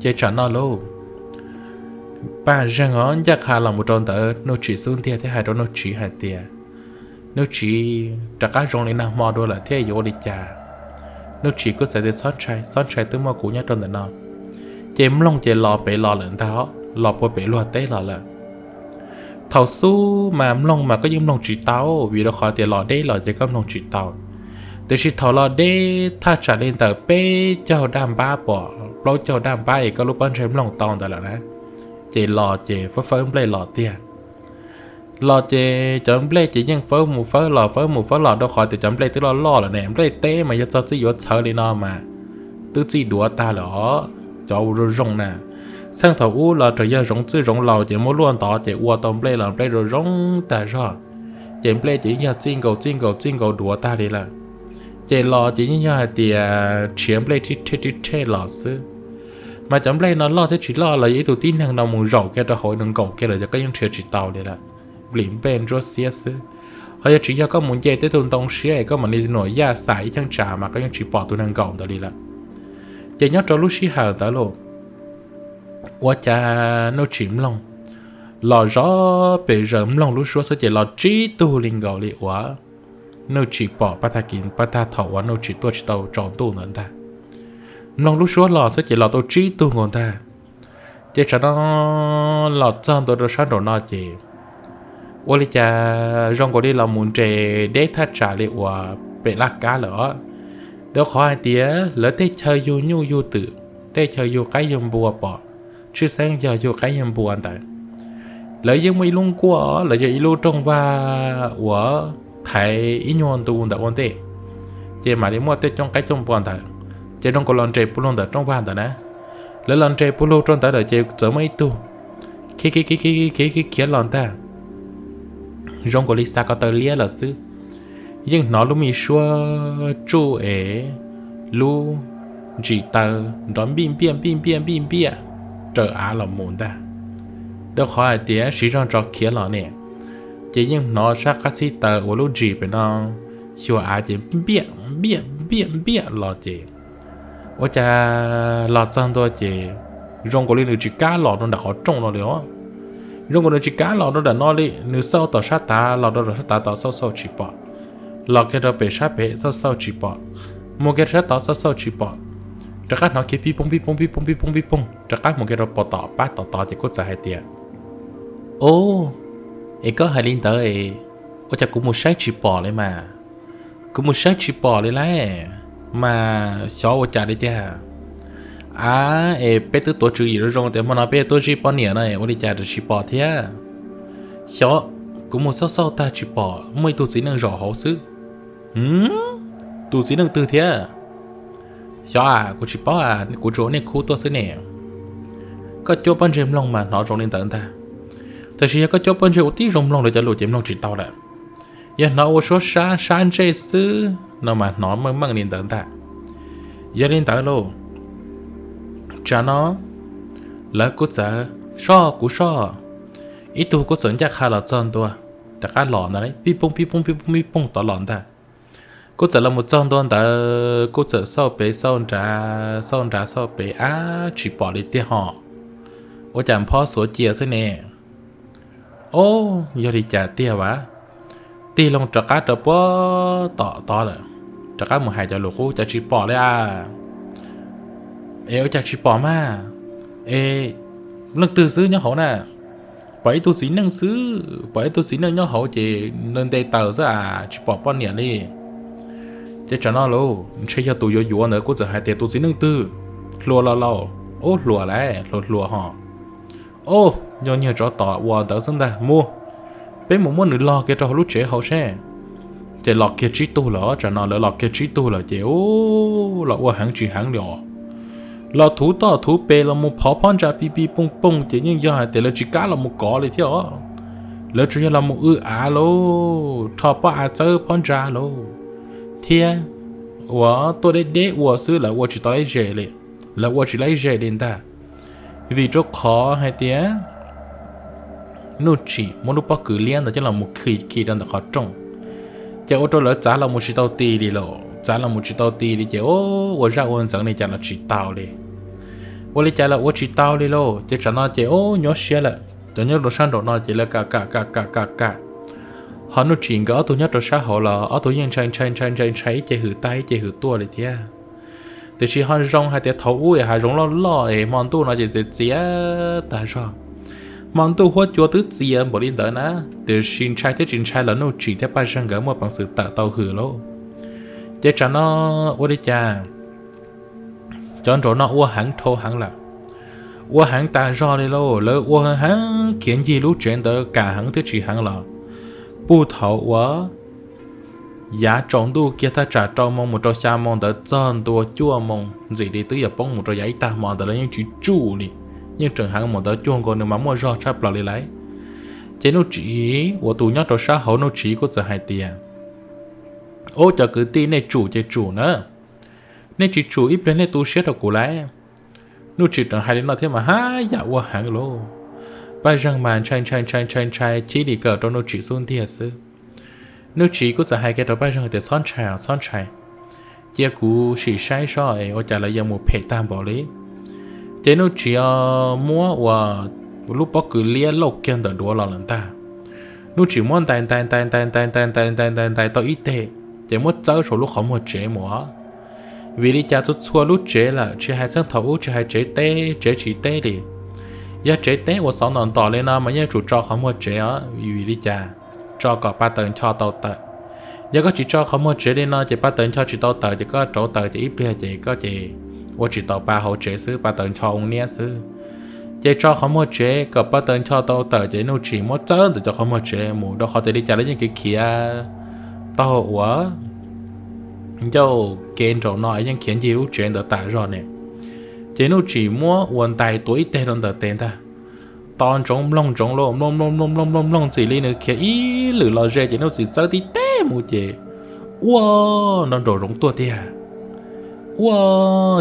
Ces tsam no lauj, Paj Zeeg os ncaj qha los mus rau ntawd Nuj Tsim xub ntiag thiab hais rau Nuj Tsim hais tias, Nuj Tsim, rov qab zoo li nag hmo dua lawm thiab yuav ua li cas? Nuj Tsim kuj txawm tias txhob ntshai, txhob ntshai, twb muaj kuv nyob rau ntawm no. Ces mloog ces los pem los lawm ntag, los puag pem luag teb los lawm. Thaum xub mas mloog mas koj yeej mloog tsis tau, vim rau qhov tias los deb los ces koj mloog tsis tau. Tiam sis thaum los deb thaj tsam li ntawm peb caug daj npab pom plaub caug daj npab es koj lub pob ntseg mloog tau ntawd lawm na, ces los ces fawb fawb nplej los tiag. Los ces cov nplej ces yeej fawb mus fawb los fawb mus fawb los rau qhov tias cov nplej twb loj loj lawm ne, nplej teb mas yog txog txij yuav txhawv li no mas twb txij duav tag lawm os. Cov ua zoo zoo na, txheej thaum ub los tsuas yog zoov txwj zoov laus ces muab luaj ntov ces ua tau nplej los nplej zoo zoo tag zog. Ces nplej ces yeej yog txij nkaus txij nkaus txij nkaus duav tag li lawm. Ces los ces yeej yog hais tias tshiav nplej rib rhej rib rhej los xwb. Mas cov nplej no loj thiab tsis loj los yog ib tug tib neeg no mus zaum kiag rau hauv nws nkaum kiag lawm ces koj yeej nrhiav tsis tau li lawm, vim nplej ntsuab xiab xwb. Ho yog tsis yog koj mus nce tej tug ntoo siab es koj mam li nuam yaj xam ib cheeb tsam mas koj yeej tsis pom tus neeg nkaum ntawd li lawm. Ces nyob rau lub sij hawm ntawd los ua cas Nuj Tsim mloog, los zov pes zaws mloog lub suab xwb ces los tsib tug li nkaus li uas Nuj Tsim pom pab tag kis pab tag thaum uas Nuj Tsim tuaj tsis tau tsaus ntuj ntawd ntag. Mloog lub suab los xwb ces los tau tsib tug nkaus ntag. Ces tsam no los txog ntua rau sab nraum no ces ua li cas zoo nkaus li los mus nres deb thaj tsam li uas pem laj kab lawm os. Rau qhov hais tias lawv tej chaw yug nyuj yug twm, tej chaw yug qaib yug npua pom, tshwj xeeb yog yug qaib yug npua ntawd, lawv yeej muaj ib lub nkuaj, lawv yog ib lub rooj vag uas thaiv ib nyuag ntu ntawm ua ntej, ces mam li muaj tej cooj qaib cooj npua ntawd. Ces zoo nkaus los nres puag lug ntawm rooj vag ntawd na, lawv los nres puag lug rau ntawd lawm ces txawm muaj ib tug khiav khiav khiav khiav khiav khiav los ntag. Zoo nkaus li xa ko taw liab lawm xwb, yeej hnov lub me suab tsuj es lub ntsis taw nrov npij npiaj npij npiaj npij npiaj raws av los mus ntag. Rau qhov hais tias siv zog tso khiav los ne, ces yeej hnov sab qab txhib taw uas lub ntsis pem no xyuas av ces npiaj npiaj npiaj npiaj los ces ua cas los txog ntua ces zoo nkaus li nws tsis kam los rau nram qhov rooj no li os. Zoo nkaus nws tsis kam los rau nram no li, nws xauj tom sab tav los rau sab tav tod xauj xauj tsis pom, los kiag rau pem sab pem xauj xauj tsis pom, mus kiag rau sab tod xauj xauj tsis pom, rov qab hnov kiag pib poog pib poog pib poog pib poog pib poog rov qab mus kiag rau pem tom pab tom tod ces kuj txawm hais tias, Ob, es koj hais li ntawd es ua cas kuv mus saib tsis pom li mas? Kuv mus saib tsis pom li lauj, mas xyov ua cas li tiag. Av, es peb twb tuav tswv yim zoo zoo tias hmo no peb yuav tuaj zij poj niam no ua li cas tsis pom thiab? Xyov, kuv mus xauj xauj tag tsis pom, muaj ib tug txiv neej zaum hauv xwb. Tus txiv neej twg thiab? Xyov a, kuv tsis paub a, kuv tsuas ua niaj khub tuaj xwb ne. Koj cuab pob ntseg mloog mas hnov zoo li ntawd ntag, tab sis yog koj cuab pob ntseg ua tib zoo mloog lawv cov lus ces mloog tsis tau lawm. Yog hnov ua suab sab sab ntsej xwb no mas hnov meej meej li ntawd ntag. Yog li ntawd lauj, tsam no lawv kuj txawm, Soj, kuv soj. Ib tug kuj txawm ncaj qha los txog ntua, rov qab los ntag, pib poog pib poog pib poog pib poog tod los ntag. Kuj txawm los mus txog ntua ntawd kuj txawm xauj pem xauj nrad xauj nrad xauj pem, ab, tsis pom li tiag ho. Ua cas nphob xuav cia xwb ne? Ob, yog li cas tiag vas? Tig loo rov qab rau puag tom tod lawm, rov qab mus hais cov lus qub, Cas tsis pom li a? Es ua cas tsis pom mas? Es leej twg xwb nyob hauv na? Pom ib tug txiv neej xwb, pom ib tug txiv neej nyob hauv ces nte taws xwb a, tsis pom poj niam li. Ces tsam no lauj, ntshe yog tus yuav yuav ntawd kuj txawm hais tias, Tus txiv neej twg? Hluas los laus? Ub, hluas lauj, hluas hluas ho. Ob, yog niag tsov tom ua ntawd xwb ntag, mus, peb mus muab nws log kiag rau hauv lub tsev hauv seb. Ces los kiag tsib tug lawm, tsam no lawv los kiag tsib tug lawm ces ub, los ua heev tsis heev li os. Los thuv toj thuv pes los mus phov phab ntsa pis pis pooj pooj ces yeej yog hais tias lawv tsis kam los mus kov li thiab os. Lawv tsuas yog los mus w av lauj, rho pob av txawb phab ntsa lauj, thiab uas tuaj deb deb ua xwb, lawv ua tsis tau laib ze li, lawv ua tsis laib ze li ntag. Vim rau qhov hais tias Nuj Tsim muab lub pob kws liab ntawd coj los mus khi khi rau ntawm qhov rooj, ces ua rau lawv txav los mus tsis tau ti li lauj, txav los mus tsis tau ti li ces ua zaj ua ntxeev li cas los tsis tau li. Ua li cas los ua tsis tau li lauj, ces tsam no ces ub nyuaj siab lawm. Cov nyob rau sab nraum no ces lawv kam kam kam kam kam kam, ho Nuj Tsim nkawd ob tug nyob rau sab hauv los ob tug yeej ntshai ntshai ntshai ntshai ntshai ib ce hwm tag ib ce hwm tuaj li thiab. Tiam sis ho zoo hais tias thaum ub es hav zoov loj loj es hmo ntuj no ces txias txias tag zog. Hmo ntuj huab cua twb txias npaum li ntawd na, tiam sis ntshai thiab tsis ntshai los Nuj Tsim thiab Paj Zeeg nkawd muaj peev xwm tawm tau hwm lauj. Ces tsam no ua li cas, cov nraum no ua heev dhau heev lawm, ua heev tas zog li lauj. Lawv ua heev khiav ncig lub tsev ntawd kam heev thiab tsis heev los puag thaum uas yav tsaus ntuj kiag thaj tsam rau moos mus rau xya moos ntawd txog ntua cuaj moos ntxim li twb yuav poob mus rau yav ib tag hmo ntawd lawv yeej tsis tsuj li, yeej tseem heev mus ntawd cuag nkaus nws mas muaj zog tshaj plaws li lauj. Ces Nuj Tsim uas tus nyob rau sab hauv Nuj Tsim kuj txawm hais tias, Ub, cov kwv tij, nej tsum ces tsum na, nej tsis tsum ib pliag nej tu siab rau kuv lauj. Nuj Tsim tseem hais li no thiab mas haj yam ua heev lauj. Paj Zeeg mas ntshai ntshai ntshai ntshai ntshai chib li kawm rau Nuj Tsim xub ntiag xwb. Nuj Tsim kuj txawm hais kiag rau Paj Zeeg tias, Txhob ntshai os, txhob ntshai, cia kuv sim saib seb ua cas lawv yuav mus phem tag npaum li. Ces Nuj Tsim muab uas lub pob kws liab lauj kiag ntawm duav los lawm ntag. Nuj Tsim muab ntais ntais ntais ntais ntais ntais ntais ntais ntais ntais tau ib teg, ces muab txawb saum lub qhov muag tsev mus. Vim li cas txhua txhua lub tsev lawm, tsis hais txheej thaum ub tsis hais tsev teb tsev tsis teb li, yog tsev teb uas xov ntos ntos li no mas yeej tsum tso qhov muag tsev os. Vim li cas? Tso kom pa taws ncho tau tawm. Yog koj tsis tso qhov muag tsev li no ces pa taws ncho tsis tau tawm, ces koj rauv taws ces ib pliag ces koj ces ua tsis tau pa hauv tsev xwb, pa taws ncho oo niab xwb. Ces tso qhov muag tsev kom pa taws ncho tau tawm, ces Nuj Tsim muab txawb ntawm cov qhov muag tsev mus, rau qhov tias li cas lawv yeej khiav khiav taug uas ncauj kev nraum no es yeej khiav ncig lub tsev ntawd tas zog ne. Ces Nuj Tsim muab ua ntais tuav ib teg rau ntawm tes ntag, tos ntsoov mloog ntsoov lauj, mloog mloog mloog mloog mloog mloog ntxim li nws khiav ib lwm los ze, ces Nuj Tsim txawb tib teg mus ces ua nrov nraum zoov tuaj tiag. Ua,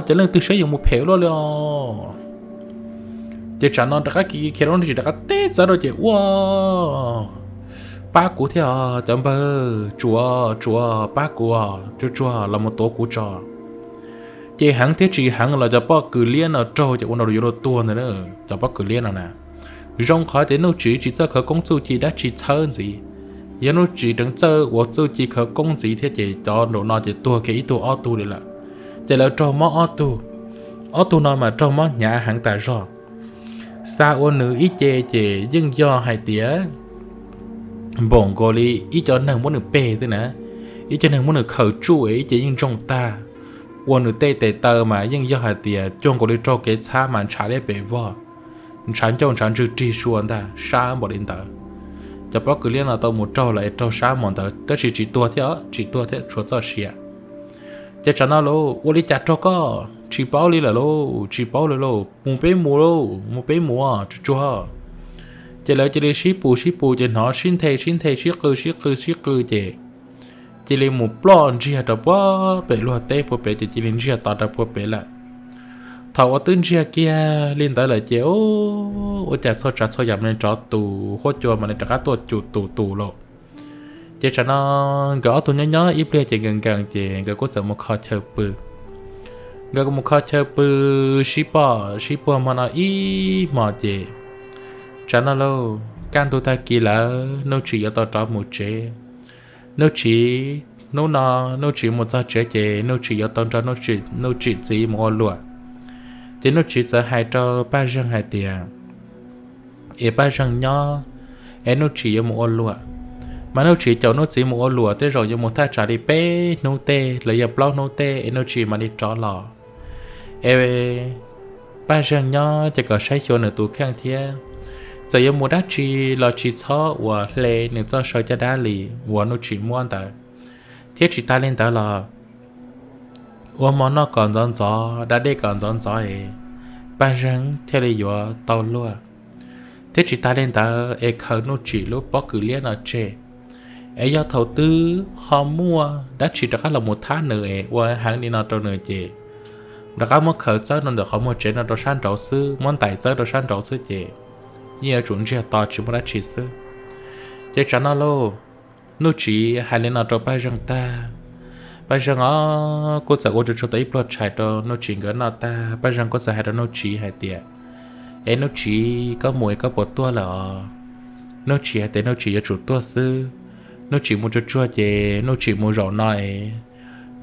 ces leej twg saib yuav mus phem luaj li os. Ces tsam no rov qab khiav khiav rau Nuj Tsim rov qab teb txawb rau ces ua, pab kuv thiab os cov npawg, tsuav tsuav pab kuv os, tsuag tsuag los mus tuav kuv tso. Ces heev thiab tsis heev los cov pob kws liab no raug ces ua no yuav luag tuag ntag. Cov pob kws liab no na, zoo qhov tias Nuj Tsim tsis txawj khawv koob txuj ci dab tsi txhawb ntxiv, yog Nuj Tsis tseem txawj ua txuj ci khawv koob ntxiv thiab ces cov nraum no ces tuag kiag ib tug ob tug li lawm. Ces lawv raug mob ob tug, ob tug no mas raug mob hnyav heev tas zog. Xa ua nws ib ce ces yeej yog hais tias npaum nkaus li ib co neeg muab nws peg xwb na, ib co neeg muab nws khaws tsuj es ib ce yeej ntsoog tag. Ua nws tej tes taw mas yeej yog hais tias cuag nkaus li raug kev txhab mas ntshav liab pes vog, ntshav ncauj ntshav ntswg rig sua ntag, sab npaum li ntawd. Cov pob kws liab no tau mus raug los es raug sab npaum ntawd tab sis tsis tuag thiab, tsis tuag thiab, tshuav txoj sia. Ces tsam no lauj, ua li cas raug koj? Tsis paub li lawm lauj, tsis paub li lauj, mus peb mus lauj, mus peb mus tsuag tsuag. Ces lawv cia li sib pus sib pus ces hnov sib nthe sib nthe sib qw sib qw sib qw ces cia li mus ploj ntsiag rau puag pem luag teb puag pem ces cia li ntsiag to rau puag pem lawm. Thaum uas twb ntsiag kiag li ntawd lawm ces ua cas txhua tsav txhua yam mam li rov tus, huab cua mam li rov qab tuaj cum tus tus lauj. Ces tsam no nkawd ob tug nyob nyob ib pliag ces nkees nkees ces nkawd kuj txawm mus kho chaw pw. Nkawd kuj mus kho chaw pw sib poj sib puag hmo no ib hmos ces tsam no lauj, kaj ntug tag kis lawm Nuj Tsim yuav tau rov mus tsev. Nuj Tsim, hnub no Nuj Tsim mus txog tsev ces Nuj Tsim yuav tau nrog Nuj Tsim txiv mus ua luam. Ces Nuj Tsim txawm hais rau Paj Zeeg hais tias, es Paj Zeeg nyob, es Nuj Tsim yuav mus ua luam, mas Nuj Tsim caum Nuj txiv mus ua luam tej zaum yuav mus thaj tsam li peb hnub tej los yog plaub hnub tej es Nuj Tsim mam li rov los. Es Paj Zeeg nyob ces kom saib xyuas nws tus kheej thiab, txawm yuav mus dab tsi los tsis txhob uas hle nws txoj saw caj dab li uas Nuj Tsim muab ntawd, thiab tsis tas li ntawd los ua hmo noj kom ntxov ntxov, da dej kom ntxov ntxov es Paj Zeeg thiaj li yuav tau luag. Thiab tsis tas li ntawd es khaws Nuj Tsim lub pob kws liab no tseg, es yog thaum twg ho muaj dab tsi rov qab los mus thab nws es ua heev li no rau nws ces rov qab muab khaws txawb rau ntawm qhov muag tsev no rau sab nraud xwb, muab ntais txawb rau sab nraud xwb ces yeej yuav tsum ntsiag to tsis muaj dab tsi xwb. Ces tsam no lauj, Nuj Tsim hais li no rau Paj Zeeg tag, Paj Zeeg os kuj txawm ua tsuag tsuag tau ib pluag tshais rau Nuj Tsim nkawd noj tag, Paj Zeeg kuj txawm hais rau Nuj Tsim hais tias, es Nuj Tsim, koj mus es koj puas tuaj lawm os? Nuj Tsim hais tias Nuj Tsim yuav tsum tuaj xwb. Nuj Tsim mus tsuag tsuag ces Nuj Tsim mus zaum no es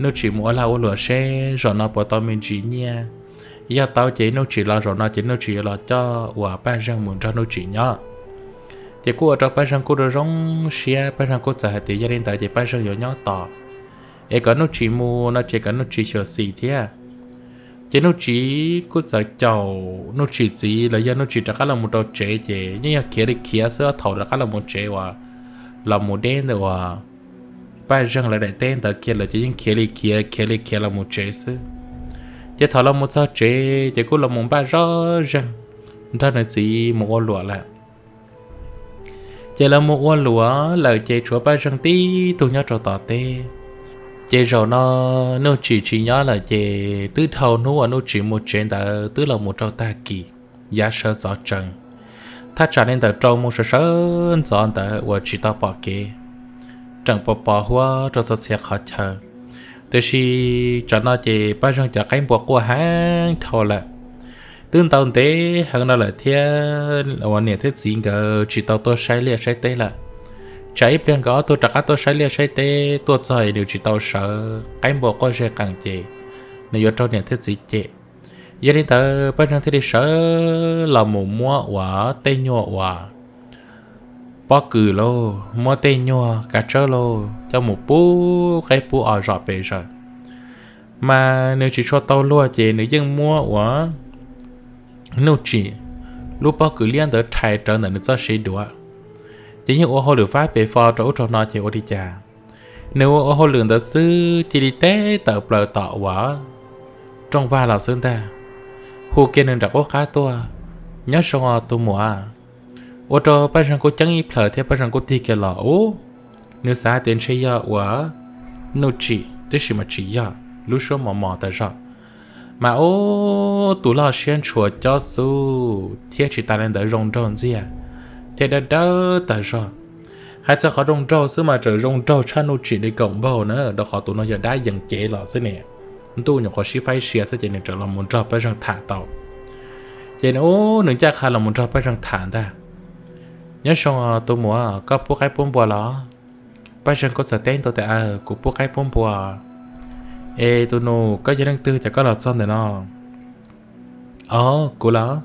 Nuj Tsim mus ua lag ua luam seb zaum no puas tau me ntsis nyiaj, Yog tau ces Nuj Tsim los zaum no ces Nuj Tsim yuav los coj uas Paj Zeeg mus nrog Nuj Tsim nyob. Ces kuj ua rau Paj Zeeg kuj zoo zoo siab, Paj Zeeg kuj txawm hais tias yog li ntawd ces Paj Zeeg yuav nyob tos, es kom Nuj Tsim mus no ces kom Nuj Tsim xyuam xim thiab. Ces Nuj Tsim kuj txawm caum Nuj Tsim txiv los yog Nuj Tsim rov qab los mus rau tsev ces yeej yog khiav li khiav xwb, thaum rov qab los mus tsev uas los mus deb ntawm uas Paj Zeeg lawv daim teb ntawd kiag lawm ces yeej khiav li khiav khiav li khiav los mus tsev xwb. Ces thaum los mus txog tsev ces kuj los mus npaj zoj zeeg nrog nws txiv mus ua luam lawm. Ces lawv mus ua luam lawm ces tshuav Paj Zeeg tib tug nyob rau tom teb. Ces zaum no Nuj Tsim tsis nyob lawm ces twb dhau hnub uas Nuj Tsim mus tsev ntawd twb los mus rau tag kis, yav sawv ntxov tsees, thaj tsam li ntawm rau moos sawv sawv ntxov ntawd uas tsis tau pom kev, tseem pos pos huab rau txhua txhia qhov chaw. Tiam sis tsam no ces Paj Zeeg cov qaib npua quaj heev dhau lawm, twb ntau ntev heev no lawm thiab uas niam thiab txiv nkawd tsis tau tuaj saib liaj saib teb lawm. Tsam ib pliag nkawd ob tug rov qab tuaj saib liaj saib teb tuaj txog es nws tsis tau sawv, qaib npua quaj ze qees ces nws yuav raug niam thiab txiv cem. Yog li ntawd Paj Zeeg thiaj li sawv los mus muab uas tej nyuag uas pob kws lauj, muab tej nyuag kav tsawb lauj coj mus pub qaib pub os zom pes zaws. Mas nws tsis tshua tau luag ces nws yeej muab uas Nuj Tsim lub pob kws liab ntawd rhais rawv ntawm nws txoj siv duav, ces yeej ua hauj lwm fab pes fo rau ub rau no ces ua li cas nws ua ua hauj lwm ntawd xwb cia li teb tawm plaws tom uas rooj vag los xwb ntag, hu kiag nws nram qub qab tuaj, Nyob zoo os tus muam. Ua rau Paj Zeeg kuj ceeb ib plhaws thiab Paj Zeeg kuj tig kiag los ub, nws xav hais tias ntshe yog uas Nuj Tsim tib si mas tsis yog, lub suab mos mos tas zog. Mas ub, tus loj siab ntshua cob xub thiab tsis tas li ntawd zoo nraug ntxiag thiab dawb dawb tas zog. Hais txog qhov zoo nraug xwb mas tseem zoo nraug tshaj Nuj Tsim li kaum npaug na, rau qhov tus no yog dab yees cev los xwb ne. Ntuj nyuam qhuav sib faib sia xwb ces nws tseem los mus nrog Paj Zeeg tham tau. Ces ub, nws ncaj qha los mus nrog Paj Zeeg tham ntag. Nyob zoo tus muam, koj pub qaib pub npua los? Paj Zeeg kuj txawm teb ntua tias, Aw, kuv pub qaib pub npua. Es tus nus, koj yog leej twg cas koj los txog ntawm no? Os, kuv los?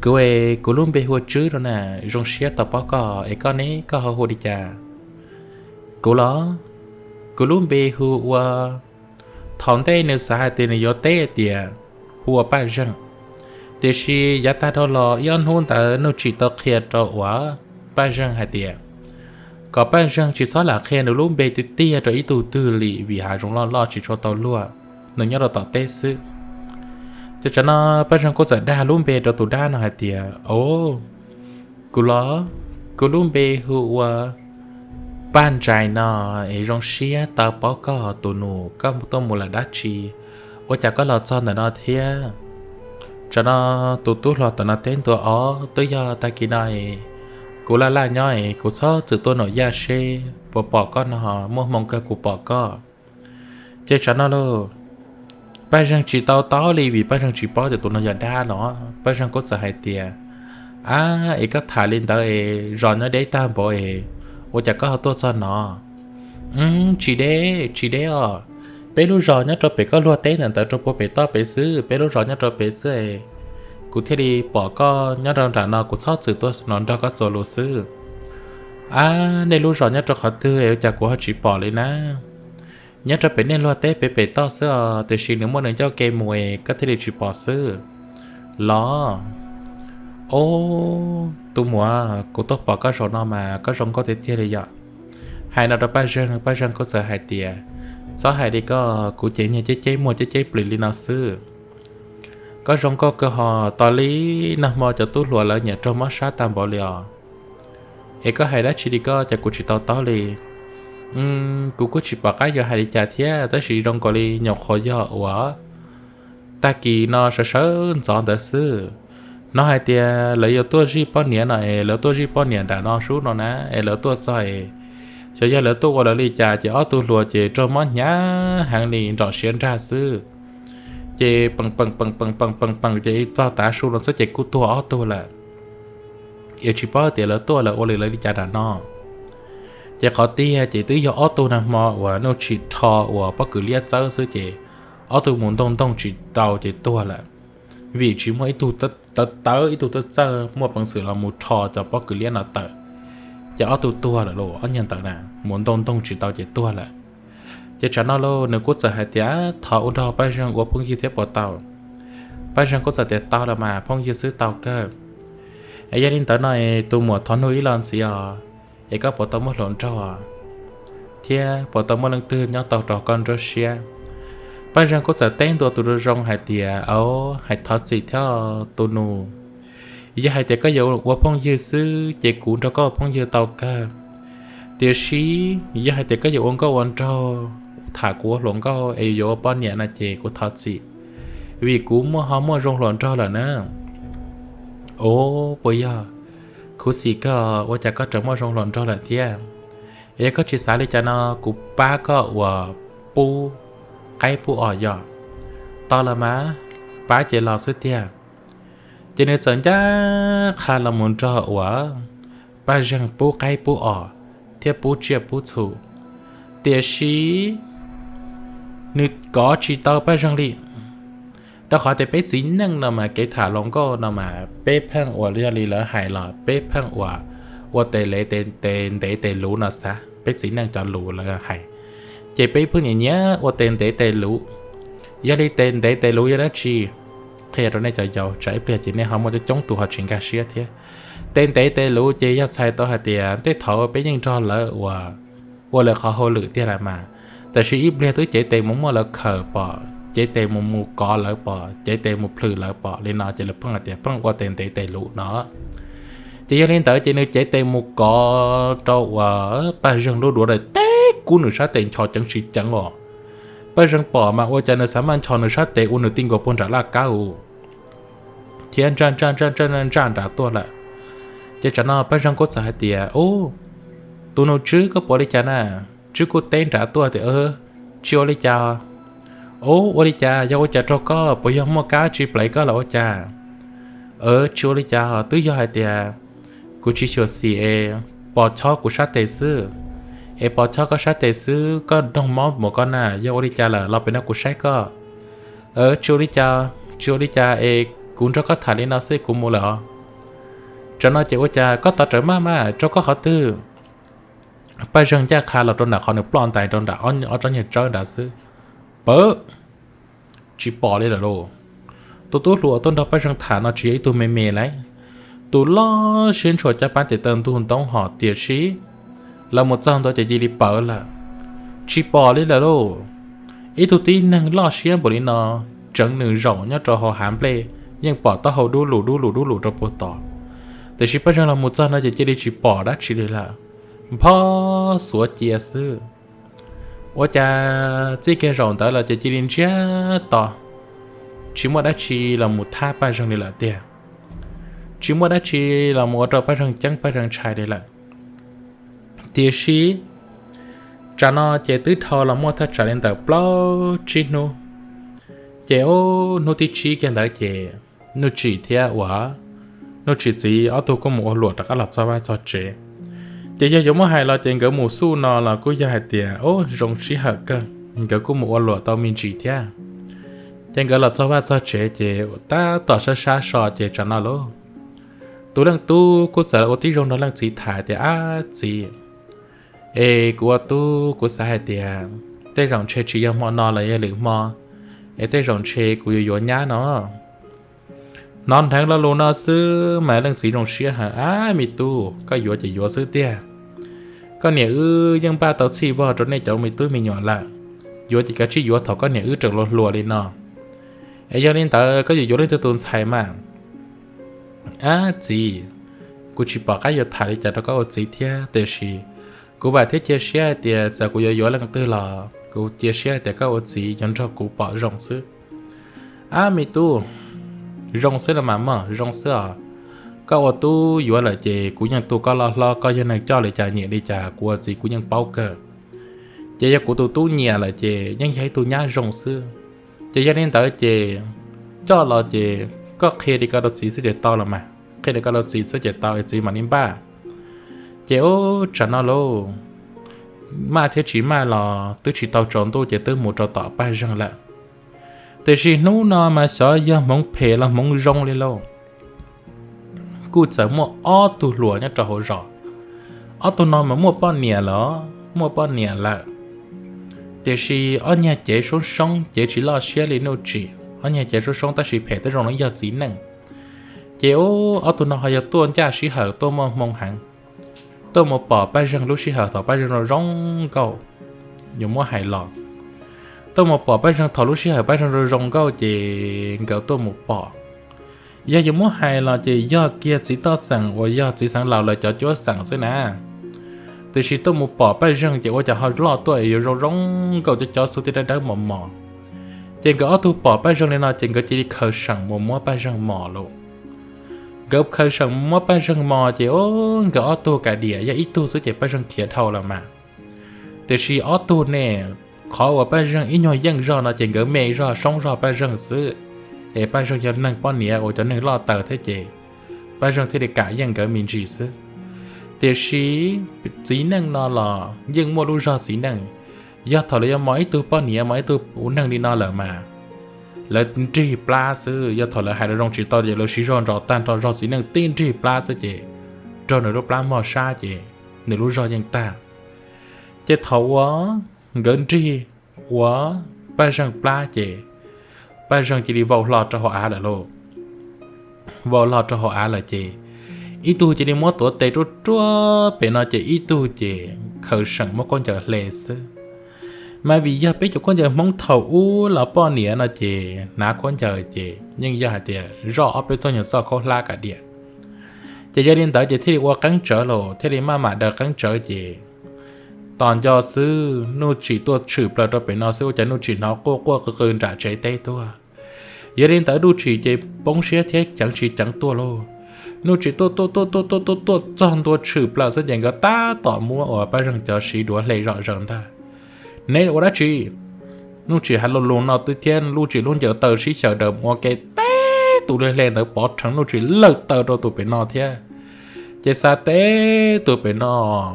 Kuv es kuv lub npe hu ua Tswb no na, zoo siab tau paub koj, es koj ne, koj ho hu li cas? Kuv los? Kuv lub npe hu ua... Thaum ntej nws xav hais tias nws yuav teb tias hu ua Paj Zeeg, tiam sis yav tag dhau los ib ob hnub ntawd Nuj Tsim tau qhia rau uas Paj Zeeg hais tias kom Paj Zeeg tsis txhob lam qhia nws lub npe tiag tiag rau ib tug twg li vim hav zoov loj loj tsis tshua tau luag, nws nyob rau tom teb xwb. Ces tsam no Paj Zeeg kuj txawm dag lub npe rau tus dab no hais tias, Os, kuv los? Kuv lub npe hu ua Paj Ntsais no, es zoo siab tau paub koj tus nus, koj tuaj mus lawm dab tsi, ua cas koj los txog ntawm no thiab? Tsam no tus tub hluas tom no teb ntua, Os, twb yog tag kis no es kuv laj laj nyob es kuv txhob txwm tuaj num yaj seb puas pom koj no, muaj hmoo kawg kuv pom koj. Ces tsam no lauj, Paj Zeeg tsis tau taub li vim Paj Zeeg tsis paub tias tus no yog dab los. Paj Zeeg kuj txawm hais tias, Ab, es koj tham li ntawd es zos nyob deb tag npaum es ua cas koj ho tuaj txog no? Tsis deb, tsis deb os. Peb lub zos nyob rau pem koj luag teb ntawm ntawd rau puag pem toj pem xwb, peb lub zos nyob rau pem xwb es kuv thiaj li pom koj nyob rau nram no, kuv txhob txwm tuaj no nrog koj txuas lus xwb. Ab, nej lub zos nyob rau qhov twg es ua cas kuv ho tsis pom li na? Nyob rau pem nej luag teb pem pem toj xwb os, tiam sis nws muaj nws ncauj ke mus es koj thiaj li tsis pom xwb los. Os, tus muam, kuv tuaj pom koj zaum no mas koj zoo nkauj tiag tiag li yom. Hais no rau Paj Zeeg, Paj Zeeg kuj txawm hais tias, Txhob hais li koj, kuv ces nyiag ceb ceb muag ceb ceb plis li no xwb. Koj zoo nkauj kawg hos, tos li nag hmo cov tub hluas lawv nyiam raug mob sab tag npaum li os. Es koj hais dab tsi li koj, cas kuv tsis tau taub li? Kuv kuj tsis pom qab yuav hais li cas thiab, tab sis zoo nkaus li nyuam qhuav yog uas tag kis no sawv sawv ntxov ntawd xwb. Hnov hais tias lawv yuav tuaj zij poj niam no es lawv tuaj zij poj niam nram no sub no na, es lawv tuaj txog es xyov yog lawv tuaj ua lawv li cas ces ob tug hluas ces raug mob hnyav heev li nrom siav nrag xwb. Ces pees pees pees pees pees pees pees ces txog tav su no xwb ces kuj tuag ob tug lawm. Es tsis paub tias lawv tuaj lawv ua li lawv li cas nram no. Ces qhov tiag ces twb yog ob tug nag hmo uas Nuj Tsim rho uas pob kws liab txawb xwb ces ob tug mus ntooj ntooj tsis tau ces tuag lawm. vim tsis muaj ib tug tawv tawv ib tug txawj txawj muaj peev xwm los mus rho cov pob kws liab no tawm, ces ob tug tuag lawm lauj, ob niag ntawd na, mus ntoo ntoo tsis tau ces tuag lawm. Ces tsam no lauj nws kuj txawm hais tias thov ua nrog Paj Zeeg ua phooj ywg thiab puas tau. Paj Zeeg kuj txawm tias tau los mas, phooj ywg xwb tau kawg. Es yog li ntawd no es tus muam thov nug ib los ntxiv os, es koj puas tau muaj hluas nraug thiab puas tau muaj leej twg nyob tau rau koj nruab siab? Paj Zeeg kuj txawm teb ntua tus zoo zoo hais tias, au, hais thov txim thiab tus nus. Yog hais tias koj yuav ua phooj ywg xwb ces kuv nrog koj ua phooj ywg tau kawg. Tiam sis yog hais tias koj yuav ua nkauj ua nraug, tham kuv ua hluas nkauj es yuav ua poj niam no ces kuv thov txim, vim kuv muaj ho muaj zoo hluas nraug lawm na. Au, puas yog? Khuv xim kawg, ua cas koj tseem muaj zoo hluas nraug lawm thiab? Es yog koj tsis xav li cas no kuv pab koj ua pub qaib pub os yog. Tau los mas, pab ces los xwb tiag. Ces nws txawm ncaj qha los mus nrog uas Paj Zeeg pub qaib pub os thiab pub tsiaj pub txhu. Tiam sis nws kov tsis tau Paj Zeeg li. Rau qhov tias peb txiv neej no mas kev tham hluas nkauj no mas peb pheej uas yog li lawv hais los peb pheej uas ua tes lev tes ntev tes luv no xav, peb txiv neej cov lus lawv hais, ces peb pheej nyiam nyiam ua tes ntev tes luv. Yog li tes ntev tes luv yog dab tsi? Qhia rau nej cov yau tsam ib pliag ces nej ho muaj coob coob tus ho tsis nkag siab thiab. Tes ntev tes luv ces yog txhais tau hais tias tej thaum peb yeej nrog lawv ua, ua lawv qhov hauj lwm tiag las mas, tab sis ib pliag twb cev tes mus muab lawv khawm pom, cev tes mus mus kov lawv pom, cev tes mus plhws lawv pom li no ces lawv pheej hais tias pheej ua tes ntev tes luv no. Ces yog li ntawd ces nws cev tes mus kov rau uas Paj Zeeg lub duav lawm teb kub nws sab tes ncho ceev tsis ceev os. Paj Zeeg pom mas ua cas nws xav maj ncho nws sab tes ua nws ti nkaus puag nram laj kab us thiab ntsaj ntsaj ntsaj ntsaj ntsaj ntsaj nrad tuaj lawm. Ces tsam no Paj Zeeg kuj txawm hais tias, Ub, tus nus Tswb koj pom li cas na? Tswb kuj teb nrad tuaj tias, Tsis ua li cas. Ub, ua li cas, yog ua cas rau koj, puas yog muaj kab tsis pleev koj los ua cas? Tsis ua li cas, twb yog hais tias kuv tsis xyuam xim es pos chob kuv sab tes xwb. Es pos chob koj sab tes xwb koj doog mob mus koj na, yog ua li cas lawm los pem no kuv saib koj. Tsis ua li cas, tsis ua li cas es kuv nrog koj tham li no xwb kuv mus lawm os. Tsam no ces ua cas koj tos rawv maj mas rau koj qhov twg? Paj Zeeg ncaj qha los rau nram qhov nws ploj ntais rau nram ob tsob niag tsawb nrad xwb. Pawv, tsis pom li lawm lauj. Tus tub hluas tuaj nrog Paj Zeeg tham no tsis yog ib tug me me lauj, tus loj siab ntshua caj pab tes taw ntug ntoob hos tiam sis los mus txog ntua ces cia li pawv lawm, tsis pom li lawm lauj. Ib tug tib neeg loj siab npaum li no, tseev nws zaum nyob rau hauv hav nplej yeej pom taub hau dub lus dub lus dub lus rau puag tod, tiam sis Paj Zeeg los mus txog no ces cia li tsis pom dab tsi li lawm, nphob xuav cia xwb. Ua cas txij kiag zaum ntawd los ces cia li ntsiag to, tsis muaj dab tsi los mus thab Paj Zeeg li lawm tiag, tsis muaj dab tsi los mus ua rau Paj Zeeg ceeb Paj Zeeg ntshai li lawm. Tiam sis tsam no ces twb dhau los muaj thaj tsam li ntawm plaub tsib hnub, ces hnub thib tsib kiag ntawd ces Nuj Tsim thiab uas Nuj Tsim txiv ob tug kuj mus ua luam rov qab los txog vaj txog tsev. Ces yog yuav muab hais los ces nkawd mus xuj no los kuj yog hais tias, ub, zoo sij hawm kawg, nkawd kuj mus ua luam tau me ntsis thiab. Ces nkawd los txog vaj txog tsev ces tab tom sab sab so ces tsam no lauj, tus leej tub kuj txawm ua tib zoo nrog leej txiv tham tias, Ab txiv, es kuv ua tub kuv xav hais tias tej zaum ntshe tsis yog hmo no los yog lwm hmo, es tej zaum ntshe kuv yuav yuav nyab no. Hnov dheev lo lus no xwb mas leej txiv zoo siab hawm, Ab me tub, koj yuav ces yuav xwb tiag. Koj niam wb yeej npaj tau txhij vog rau nej cov me tub me nyuam lawm, yuav ces kav tsij yuav thaum koj niam wb tseem hluas hluas li no. Es yog li ntawd koj yuav yuav leej twg tus ntxhais mas? Ab txiv, kuv tsis pom qab yuav tham li cas rau koj ua txiv thiab, tiam sis kuv vam thiab cia siab hais tias txawm kuv yuav yuav leej twg los kuv cia siab hais tias koj ua txiv yuav nrog kuv pom zoo xwb. Ab me tub, zoo xwb los mas mog, zoo xwb os. Koj ua tub yuav lawm ces kuv yeej tu koj loj hlob, koj yog neeg coj li cas nyiam li cas kuv ua txiv kuv yeej paub kawg. Ces yog kuv tus tub nyiam lawm ces yeej yog ib tug nyab zoo xwb. Ces yog li ntawd ces coj los ces koj qhia li ko rau txiv xwb ces tau los mas, qhia li ko rau txiv xwb ces tau es txiv mam li npaj. Ces ub tsam no lauj, maj thiab tsis maj los twb tsis tau tsaus ntuj ces twb mus rau tom Paj Zeeg lawm. Tiam sis hnub no mas xyov yog hmoov phem los hmoov zoo li lauj, kuj txawm muaj ob tug hluas nyob rau hauv zos. Ob tug no mas muaj poj niam los muaj poj niam lawm, tiam sis ob nyuag cev soob soob, cev tsis loj siab li Nuj Tsim. Ob nyuag cev soob soob tab sis phem twb zoo li yog txiv neej. Ces ob tug no ho yog tuaj ncaj sij hawm tuaj muaj hmoo heev, tuaj mus pom Paj Zeeg lub sij hawm thaum Paj Zeeg zoo zoo nkauj. Yuav muab hais los, tuaj mus pom Paj Zeeg thaum lub sij hawm Paj Zeeg zoo zoo nkauj ces nkawd tuaj mus pom. Yog yuav muab hais los ces yog kiag txiv toj xeem uas yog txiv xeev laus lawv cov cuab xeem xwb na. Tiam sis tuaj mus pom Paj Zeeg ces ua cas ho loj tuaj es yuav zoo zoo nkauj cov cov xub thiab dawb dawb mos mos. Ces nkawd ob tug pom Paj Zeeg li no ces nkawd cia li khaws seem mus muab Paj Zeeg mos lauj. Nkawd khaws seem muab Paj Zeeg mos ces nkawd ob tug ka diam, yog ib tug xwb ces Paj Zeeg khiav dhau lawm mas. Tiam sis ob tug ne, qhov uas Paj Zeeg ib nyuag yeej zog no ces nkawd me zog soob zog Paj Zeeg xwb, es Paj Zeeg yog neeg poj niam uas cov neeg loj taws thiab ces Paj Zeeg thiaj li kam yeej nkawd me ntsis xwb. Tiam sis txiv neej no los yeej muaj lub zog txiv neej. Yog thaum lawv yuav mos ib tug poj niam mos ib tug ua neeg li no lawm mas lawv nrig plab xwb, yog thaum lawv hais lus zoo tsis tau ces lawv siv zog ntsos tag nrho zog txiv neej tib nrig plab xwb ces raug nws lub plab mog sab ces nws lub zog yeej tag. Ces thaum uas nkawd nrig ua Paj Zeeg plab ces Paj Zeeg cia li vau hlo rau hauv av lawm lauj. Vau hlo rau hauv av lawm ces ib tug cia li muab tuav tes ruaj ruaj pem no ces ib tug ces khaws seem muab khaub ncaws hle xwb. Mas vim yog peb cov khaub ncaws Hmoob thaum ub los poj niam no ces hnav khaub ncaws ces yeej yog hais tias zoj ob peb txoj nyuag txoj khaub hlab ka diam. Ces yog li ntawd ces thiaj li ua qeeb tsawv los thiaj li maj mam daws qeeb tsawv ces tos nco xwb Nuj Tsim tuaj tshwm plaws rau pem no xwb ua cas Nuj Tsim hnov quaj quaj qw qw nram tsev teb tuaj. Yog li ntawd Nuj Tsim ces poob siab thiab ceev tsis ceev tuaj lauj. Nuj Tsim tuaj tuaj tuaj tuaj tuaj tuaj tuaj txog ntua tshwm plaws xwb ces nkawd tab tom muab uas Paj Zeeg cov siv duav hle zom zaws ntag. Neb ua dab tsi? Nuj Tsim hais lo lus no twb thiab Nuj Tsim lub ncaws taw sib xyaw daws mus ua ke teb tus hle hle ntawd pov rheev Nuj Tsim lawm taw rau tus pem no thiab. Ces xa teb tus pem no,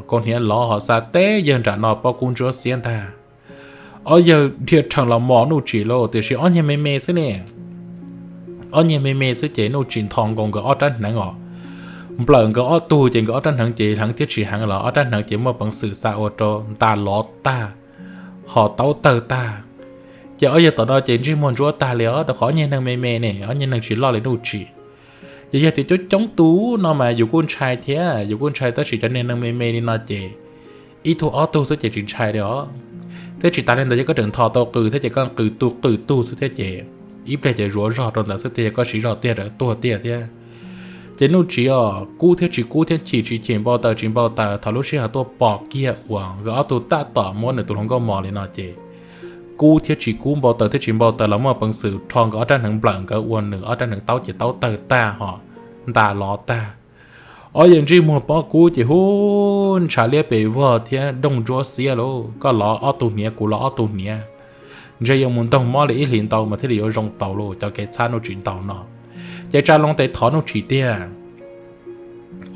kaus hniav lov ho xa teb yawg nram no pob kub ntsuab xiab ntag. Ob yawg dhia rhees los mos Nuj Tsim lauj, tiam sis ob nyuag me me xwb ne. Ob nyuag me me xwb ces Nuj Tsim nthos nkaus nkawd ob rab hneev os. Nplawm nkawd ob tug ces nkawd ob rab hneev ces heev thiab tsis heev los ob rab hneev ces muaj peev xwm xa ua rau nta lov tag, ho taub tawg tag. Ces ob yawg tom no ces ntsej muag ntsuab tag li os, rau qhov ob nyuag neeg me me ne, ob nyuag neeg tsis loj li Nuj Tsim. Ces yog tias coob coob tus no mas yus kuj ntshai thiab, yus kuj ntshai tab sis cov niag neeg me me li no ces ib tug ob tug xwb ces tsis ntshai li os. Thiab tsis tas li ntawd yog koj tseem nthos tau qws thiab ces koj qws tug qws tug xwb thiab ces ib pliag ces zuav zog rau ntawd xwb tiag, yog koj siv zog tiag rau tuag tiag thiab. Ces Nuj Tsim os, kub thiab tsis kub thiab chim tsis chim npau taws tsis npau taws, thaum lub sij hawm tuaj pom kiag uas nkawd ob tug tab tom muab nws tus hluas nkauj mos li no ces kub thiab tsis kub npau taws thiab tsis npau taws los muaj peev xwm rho nkawd ob rab hneev nplawm nkawd ua nws ob rab hneev taub ces taub tawg tag ho nta lov tag. Ob yawg ntsej muag pob kub ces hu ntshav liab pes vog thiab dooj ntsuab xiab lauj, koj lov ob tug hniav kuv lov ob tug hniav. Ntshe yuav mus ntoog mob li ib hlis ntau mas thiaj li yuav zoo tau lauj, cov kev txhab Nuj Tsim ntaus no. Ces tsa loo tes thov Nuj Tsim tiag.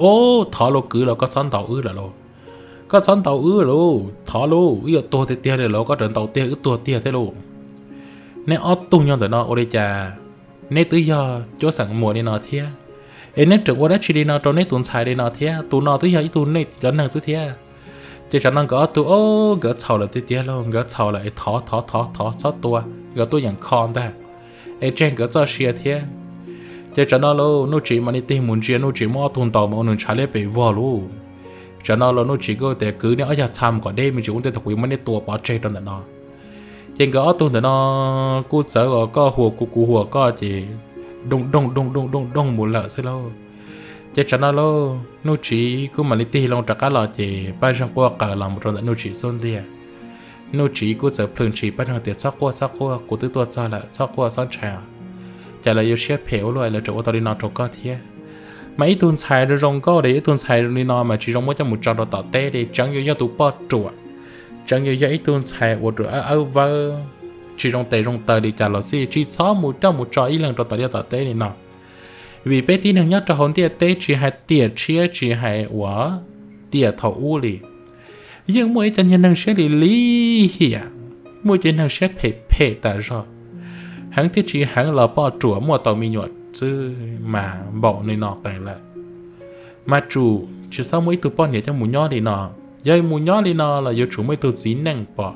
Ub, thov lauj kwv los koj txhob ntaus wb lawm lauj. Koj txhob ntaus wb lauj, thov lauj, wb yuav tuag tiag tiag li lauj, koj tseem ntaus tiag wb tuag tiag thiab lauj. Neb ob tug nyob ntawm no ua li cas neb twb yog cuab xeem muas li no thiab, es neb tseem ua dab tsi li no rau neb tus ntxhais li no thiab? Tus no twb yog ib tug nej cov neeg xwb thiab. Ces tsam no nkawd ob tug, o, nkawd txhaum lawm tiag tiag lauj, nkawd txhaum lawm es thov thov thov thov txhob tua, nkawd tuaj yeem kho ntag, es tseg nkawd txoj sia thiab. Ces tsam no lauj Nuj Tsim mam li tig mus ntsia Nuj Tsim muab ob tug ntaus mas ua nws ntshav liab pes vog lauj. Tsam no los Nuj Tsim kuj tias kwv, neb ob yog txha mus kom deb me ntsis ua ntej thaum kuv yuav muab neb tua pov tseg rau ntawm no. Ces nkawd ob tug ntawm no kuj txawv os, koj huas kuv kuv huas koj ces dooj dooj dooj dooj dooj dooj mus lawm xwb lauj. Ces tsam no lauj Nuj Tsim kuj mam li tig loo rov qab los ces Paj Zeeg quaj qaws los mus rau ntawm Nuj Tsim xub ntiag. Nuj Tsim kuj txawm plhws ntshis Paj Zeeg tias txhob quaj txhob quaj, kuv twb tuaj txog lawm, txhob quaj txhob ntshai. Ces lawv yuav siab phem ua luaj lawv tseem ua tau li no rau koj thiab. Mas ib tug ntxhais zoo zoo nkauj li ib tug ntxhais li no mas tsis zoo muab coj mus tso rau tom teb li, tseem yuav yog tus poj ruam, tseem yuav yog ib tug ntxhais uas ruam awb awb vawb, tsis zoo tes zoo taw li cas los xij tsis txhob mus coj mus tso ib leeg rau tom liaj tom teb li no. Vim peb tib neeg nyob rau hauv ntiaj teb tsis hais tiam tshiab tsis hais uas tiam thaum ub li, yeej muaj ib co niag neeg siab li lim hiam, muaj ib co neeg siab phem phem tas zog. Heev thiab tsis heev los poj ruam muaj tau me nyuam xwb mas npaum li no qees lawm. Mas tsum tsis txhob muaj ib tug poj niam coj mus nyob li no. Yog mus nyob li no los yuav tsum muaj ib tug txiv neej pom,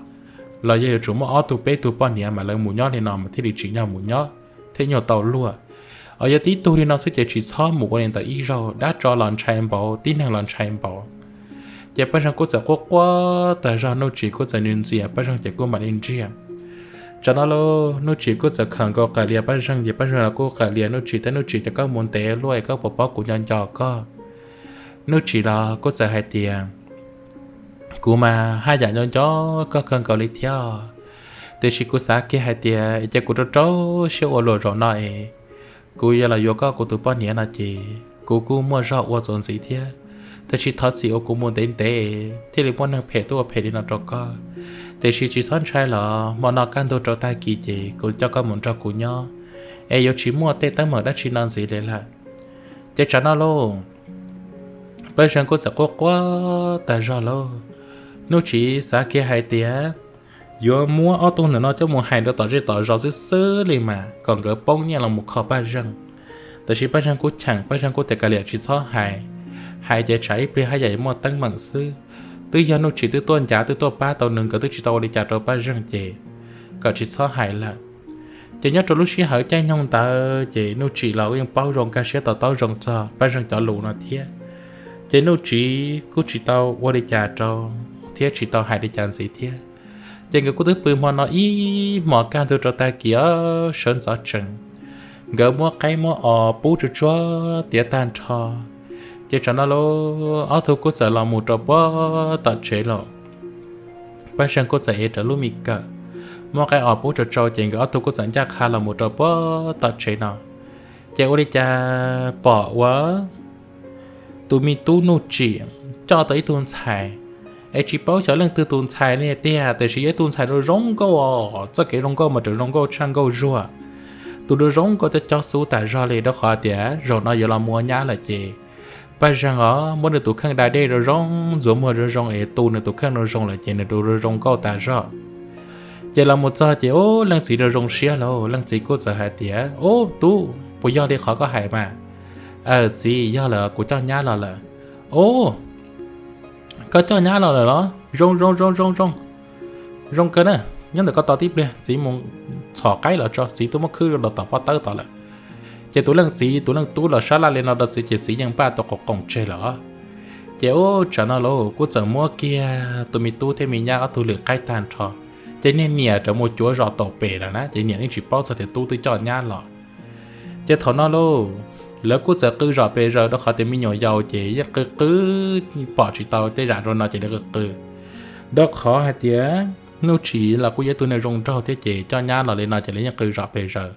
los yog yuav tsum muaj ob tug peb tug poj niam mas lawv mus nyob li no mas thiaj li tsim nyog mus nyob thiab nyuag tau luag. Os, yog tib tug li no xwb ces tsis txhob mus ua li ntawd ib zaug, dab tso los ntshai npaum, tib neeg los ntshai npaum. Ces Paj Zeeg kuj txawm quaj quaj tag zog, Nuj Tsis kuj txawm ntxias ntxias Paj Zeeg ces kuj mam li ntsiag. Tsam no lauj, Nuj Tsis kuj txawm khawm nkaus qawm lias Paj Zeeg ces Paj Zeeg los kuj qawm lias Nuj Tsis, teb Nuj Tsis tias, koj mus ntev luaj es koj puas paub kuv nco nco koj? Nuj Tsis los kuj txawm hais tias, kuv mas haj yam nco nco koj kawg nkaus li thiab, tiam sis kuv xav kiag hais tias es cia kuv rau rau siab ua luam zaum no es kuv yuav los yuav koj kuv tus poj niam no ces kuv kuj muaj zog ua txuas ntxiv thiab. Tab sis thov txim uas kuv mus ntev ntev thiaj li muaj neeg phem tuaj ua phem li no rau koj. Tiam sis tsis txhob ntshai los hmo no kaj ntug rau tag kis ces kuv coj koj mus nrog kuv nyob, es yuav tsis muaj tej teeb meem dab tsi no ntxiv li lawm. Ces tsam no lauj, Paj Zeeg kuj txawm quaj quaj tag zog lauj. Nuj Tsis xav kiag hais tias yuav muab ob tug ntawm no coj mus hais rau tom zej tom zos xwb xwb li mas kom nkawd poob nyiaj los mus kho Paj Zeeg. Tab sis Paj Zeeg kuj cheem, Paj Zeeg kuj tias kav liam tsis txhob hais, hais ces tsam ib pliag haj yam muaj teeb meem xwb. Twb yog Nuj Tsis twb tuaj ncav twb tuaj pab tau nws, nkawd twb tsis tau ua li cas rau Paj Zeeg ces kom tsis txhob hais lawm. Ces nyob rau lub sij hawm caij nyoog ntawd ces Nuj Tsis los yeej paub zoo nkag siab to taub zoo txog Paj Zeeg cov lus no thiab. Ces Nuj Tsis kuj tsis tau ua li cas rau thiab tsis tau hais li cas ntxiv thiab. Ces nkawd kuj twb pw hmo no ib hmos kaj ntug rau tag kis sawv ntxov tsees, nkawd muab qaib muab os pub tsuag tsuag tiav tag nrho. Ces tsam no lauj, ob tug kuj txawm los mus rau puag tom tsev lawm. Paj Zeeg kuj txawm ev rawv lub me kawm, muab qaib os pub tsau tsau ces nkawd ob tug kuj txawm ncaj qha los mus rau puag tom tsev no. Ces ua li cas pom ua tus me tub Nuj Tsim coj tau ib tug ntxhais, es tsis paub xyov leej twg tus ntxhais li tiag, tiam sis yog ib tug ntxhais zoo zoo nkauj os, txoj kev zoo nkauj mas raws zoo nkauj tshaj nkauj zuag. Tus zoo zoo nkauj coj cov xub tas zog li, rau qhov tias zaum no yuav los mus ua nyab lawm ces Paj Zeeg os muab nws tus kheej da dej zoo zoo, ntxuav muag zoo zoo es tu nws tus kheej zoo zoo lawm ces nws tus zoo zoo nkauj tas zog. Ces los mus txog ces ub, leej txiv zoo zoo siab lauj, leej txiv kuj txawm hais tias, ub tub, puas yog li qhov koj hais mas? Aws txiv, yog lawm, kuv coj nyab los lawm. Ub, koj coj nyab los lawm los? Zoo zoo zoo zoo zoo, zoo kawg na. Nyob ntawm koj tos tib pliag, txiv mus txhom qaib los tso, txiv twb muab khwb los tom pob tawb tod lawm. Ces tus leej txiv tus leej tub los sab laj li no rau txiv ces txiv yeej npaj tau qoom tseg lawm. Ces ub, tsam no lauj, kuj txawm muab kiag tus me tub thiab me nyab ob tug lwm qaib tag nrho. Ces niag niam rov mus cuav zos tom pem lawm na, ces niam yeej tsis paub txog tias tub twb coj nyab los. Ces thaum no lauj, lawv kuj txawm qw zom pes zaws, rau qhov tias me nyuam yaus ces yeej qw qw pom tsis tau tej zam zoo no ces lawv qw qw. Rau qhov hais tias Nuj Tsim los kuj yog ib tug neeg zoo nraug thiab ces coj nyab los li no ces lawv yeej qw zom pes zaws.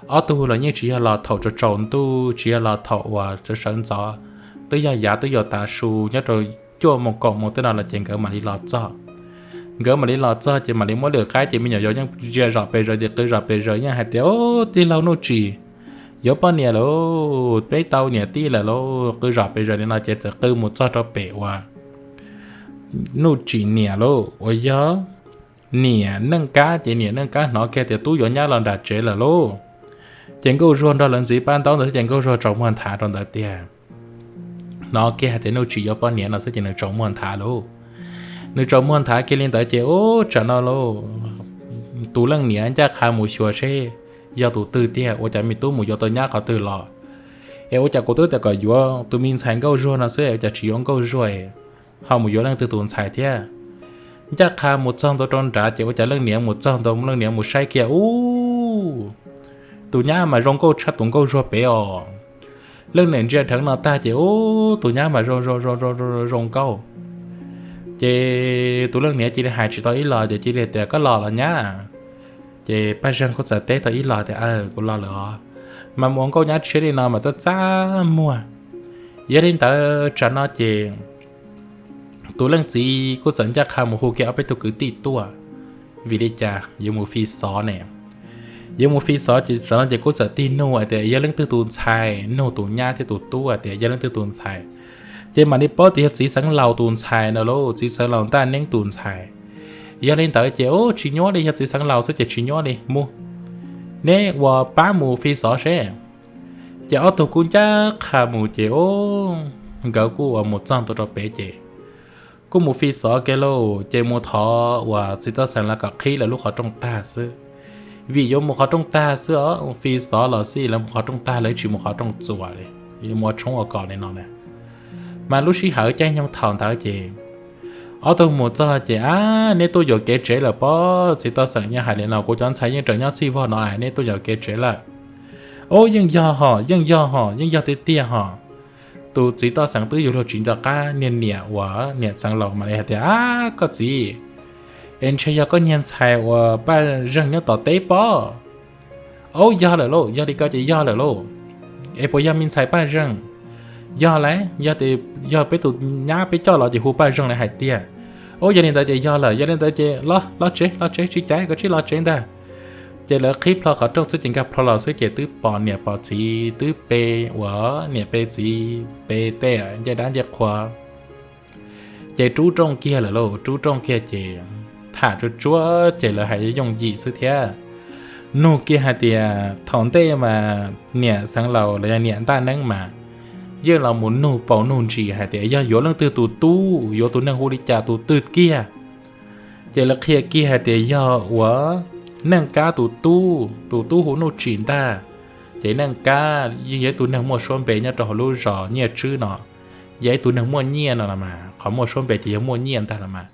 Ob tug los yeej tsis yog los thaum tsaus tsaus ntuj, tsis yog los thaum uas sawv sawv ntxov, twb yog yav twb yuav tav su nyob rau cuaj moos kaum moos tej no los ces nkawd mam li los txog. Nkawd mam li los txog ces mam li muab lwm qaib, ces me nyuam yaus yeej ntsia zom pes zaws ces qw zom pes zaws yeej hais tias, ub, tij laug Nuj Tsim yuav poj niam lawm, peb tau niam tij lawm lauj, qw zom pes zaws li no ces txawm qw mus txog rau pem uas Nuj Tsim niam lauj, uas yog niam Neej Kab, ces niam Neej Kab hnov kiag tias tub yuav nyab los nram tsev lawm lauj. Ces Nkauj Zuag nrog lawv ntxiv pab ntaub ntawd ces Nkauj Zuag tsaus muag nthav rau ntawd tiag. Hnov kiag hais tias Nuj Tsim yuav poj niam no xwb ces nws tsaus muag nthav lauj. Nws tsaus muag nthav kiag li ntawd ces ub, tsam no lauj, tus leej niam ncaj qha mus xyuas seb yog tus twg tiag, ua cas me tub mus yuav tau nyab qhov twg los. Es ua cas kuv twb tias kom yuav tus me ntxhais Nkauj Zuag no xwb, ua cas tsis yuav Nkauj Zuag, ho mus yuav leej twg tus ntxhais thiab. Ncaj qha mus txog ntua rau nrad ces ua cas leej niam mus txog ntua, leej niam mus saib kiag ub, tus nyab mas zoo nkauj tshaj tus Nkauj Zuag pem os. Leej niam ntsia dheev no tag ces ub, tus nyab mas zoo zoo zoo zoo zoo nkauj. Ces tus leej niam cia li hais tsis tau ib los ces cia li tias, koj los los nyab? Ces Paj Zeeg kuj txawm teb tau ib los tias, aws, kuv los lawm os. Mas mus ua nkauj nyab tshiab li no mas txaj txaj muag. Yog li ntawd tsam no ces tus leej txiv kuj txawm ncaj qha mus hu kiag ob peb tug kwv tij tuaj, vim li cas yuav mus fi xov ne. Yuav mus fi xov ces tsam no ces kuj txawm tig nug hais tias yog leej twg tus ntxhais, nug tus nyab thiab tus tub hais tias yog leej twg tus ntxhais. Ces mam li paub tias yog txiv xeev laus tus ntxhais no lauj, txiv xeev laus Ntaj Neeb tus ntxhais. Yog li ntawd ces ub, tsis nyuaj li, yog txiv xeev laus xwb ces tsis nyuaj li, mus. Neb ua pab mus fi xov seb. Ces ob tug kuj ncaj qha mus ces, o, nkawd kuj ua mus txog ntua rau pem ces kuj mus fi xov kiag lauj, ces mus thov uas txiv toj xeem lawv kom qhib lawv lub qhov rooj tag xwb. Vim yuav mus qhov rooj tag xwb os, fi xov los xij lawv mus qhov rooj tag, lawv tsis mus qhov rooj txuas li, yuav mus ua tshoob ua kos li no na. Mas lub sij hawm caij nyoog thaum ntawd ces ob tug mus txog ces, a, neb tuaj yuam kev tsev lawm pob, txiv toj xeem yeej hais li no, kuv cov ntxhais yeej tseem nyob txhij vog no es neb tuaj yuam kev tsev lawm. O, yeej yog hos, yeej yog hos, yeej yog tiag tiag hos. Tus txiv toj xeem twb yuav luag tsis nco qab niag niam uas niam xeev laus mas li hais tias, a, koj txiv, es ntshe yog koj niag ntxhais uas Paj Zeeg nyob tom teb pob. O, yog lawm lauj, yog li ko ces yog lawm lauj. Es puas yog me ntxhais Paj Zeeg? Yog lauj, yog tias yog peb tus nyab peb coj los ces hu Paj Zeeg li hais tiag. O, yog li ntawd ces yog lawm, yog li ntawd ces los, los tsev, los tsev, tsis caiv, koj cia li los tsev ntag. Ces lawv qhib plho qhov rooj xwb ces nkag plho los xwb ces twb pom niam pom txiv twb pe uas niam pe txiv pe tej ncej dab ncej qhua. Ces rub rooj kiag lawm lauj, rub rooj kiag ces tham tsuag tsuag ces lawv hais yooj yim xwb thiab. Nug kiag hais tias thaum ntej mas niam xeev laus los yog niam ntaj neeb mas yeej los mus nug paus nug ntsis hais tias yog yuav leej twg tus tub, yuav tus neeg hu li cas tus twg kiag. Ces lawv qhia kiag hais tias yog uas Neej Kab tus tub, tus tub hu Nuj Tsim ntag. Ces Neej Kab yeej yog ib tug neeg muaj suab npe nyob rau hauv lub zos Nyiaj Tswb no, yog ib tug neeg muaj nyiaj no los mas, qhov muaj suab npe ces yog muaj nyiaj ntag los mas.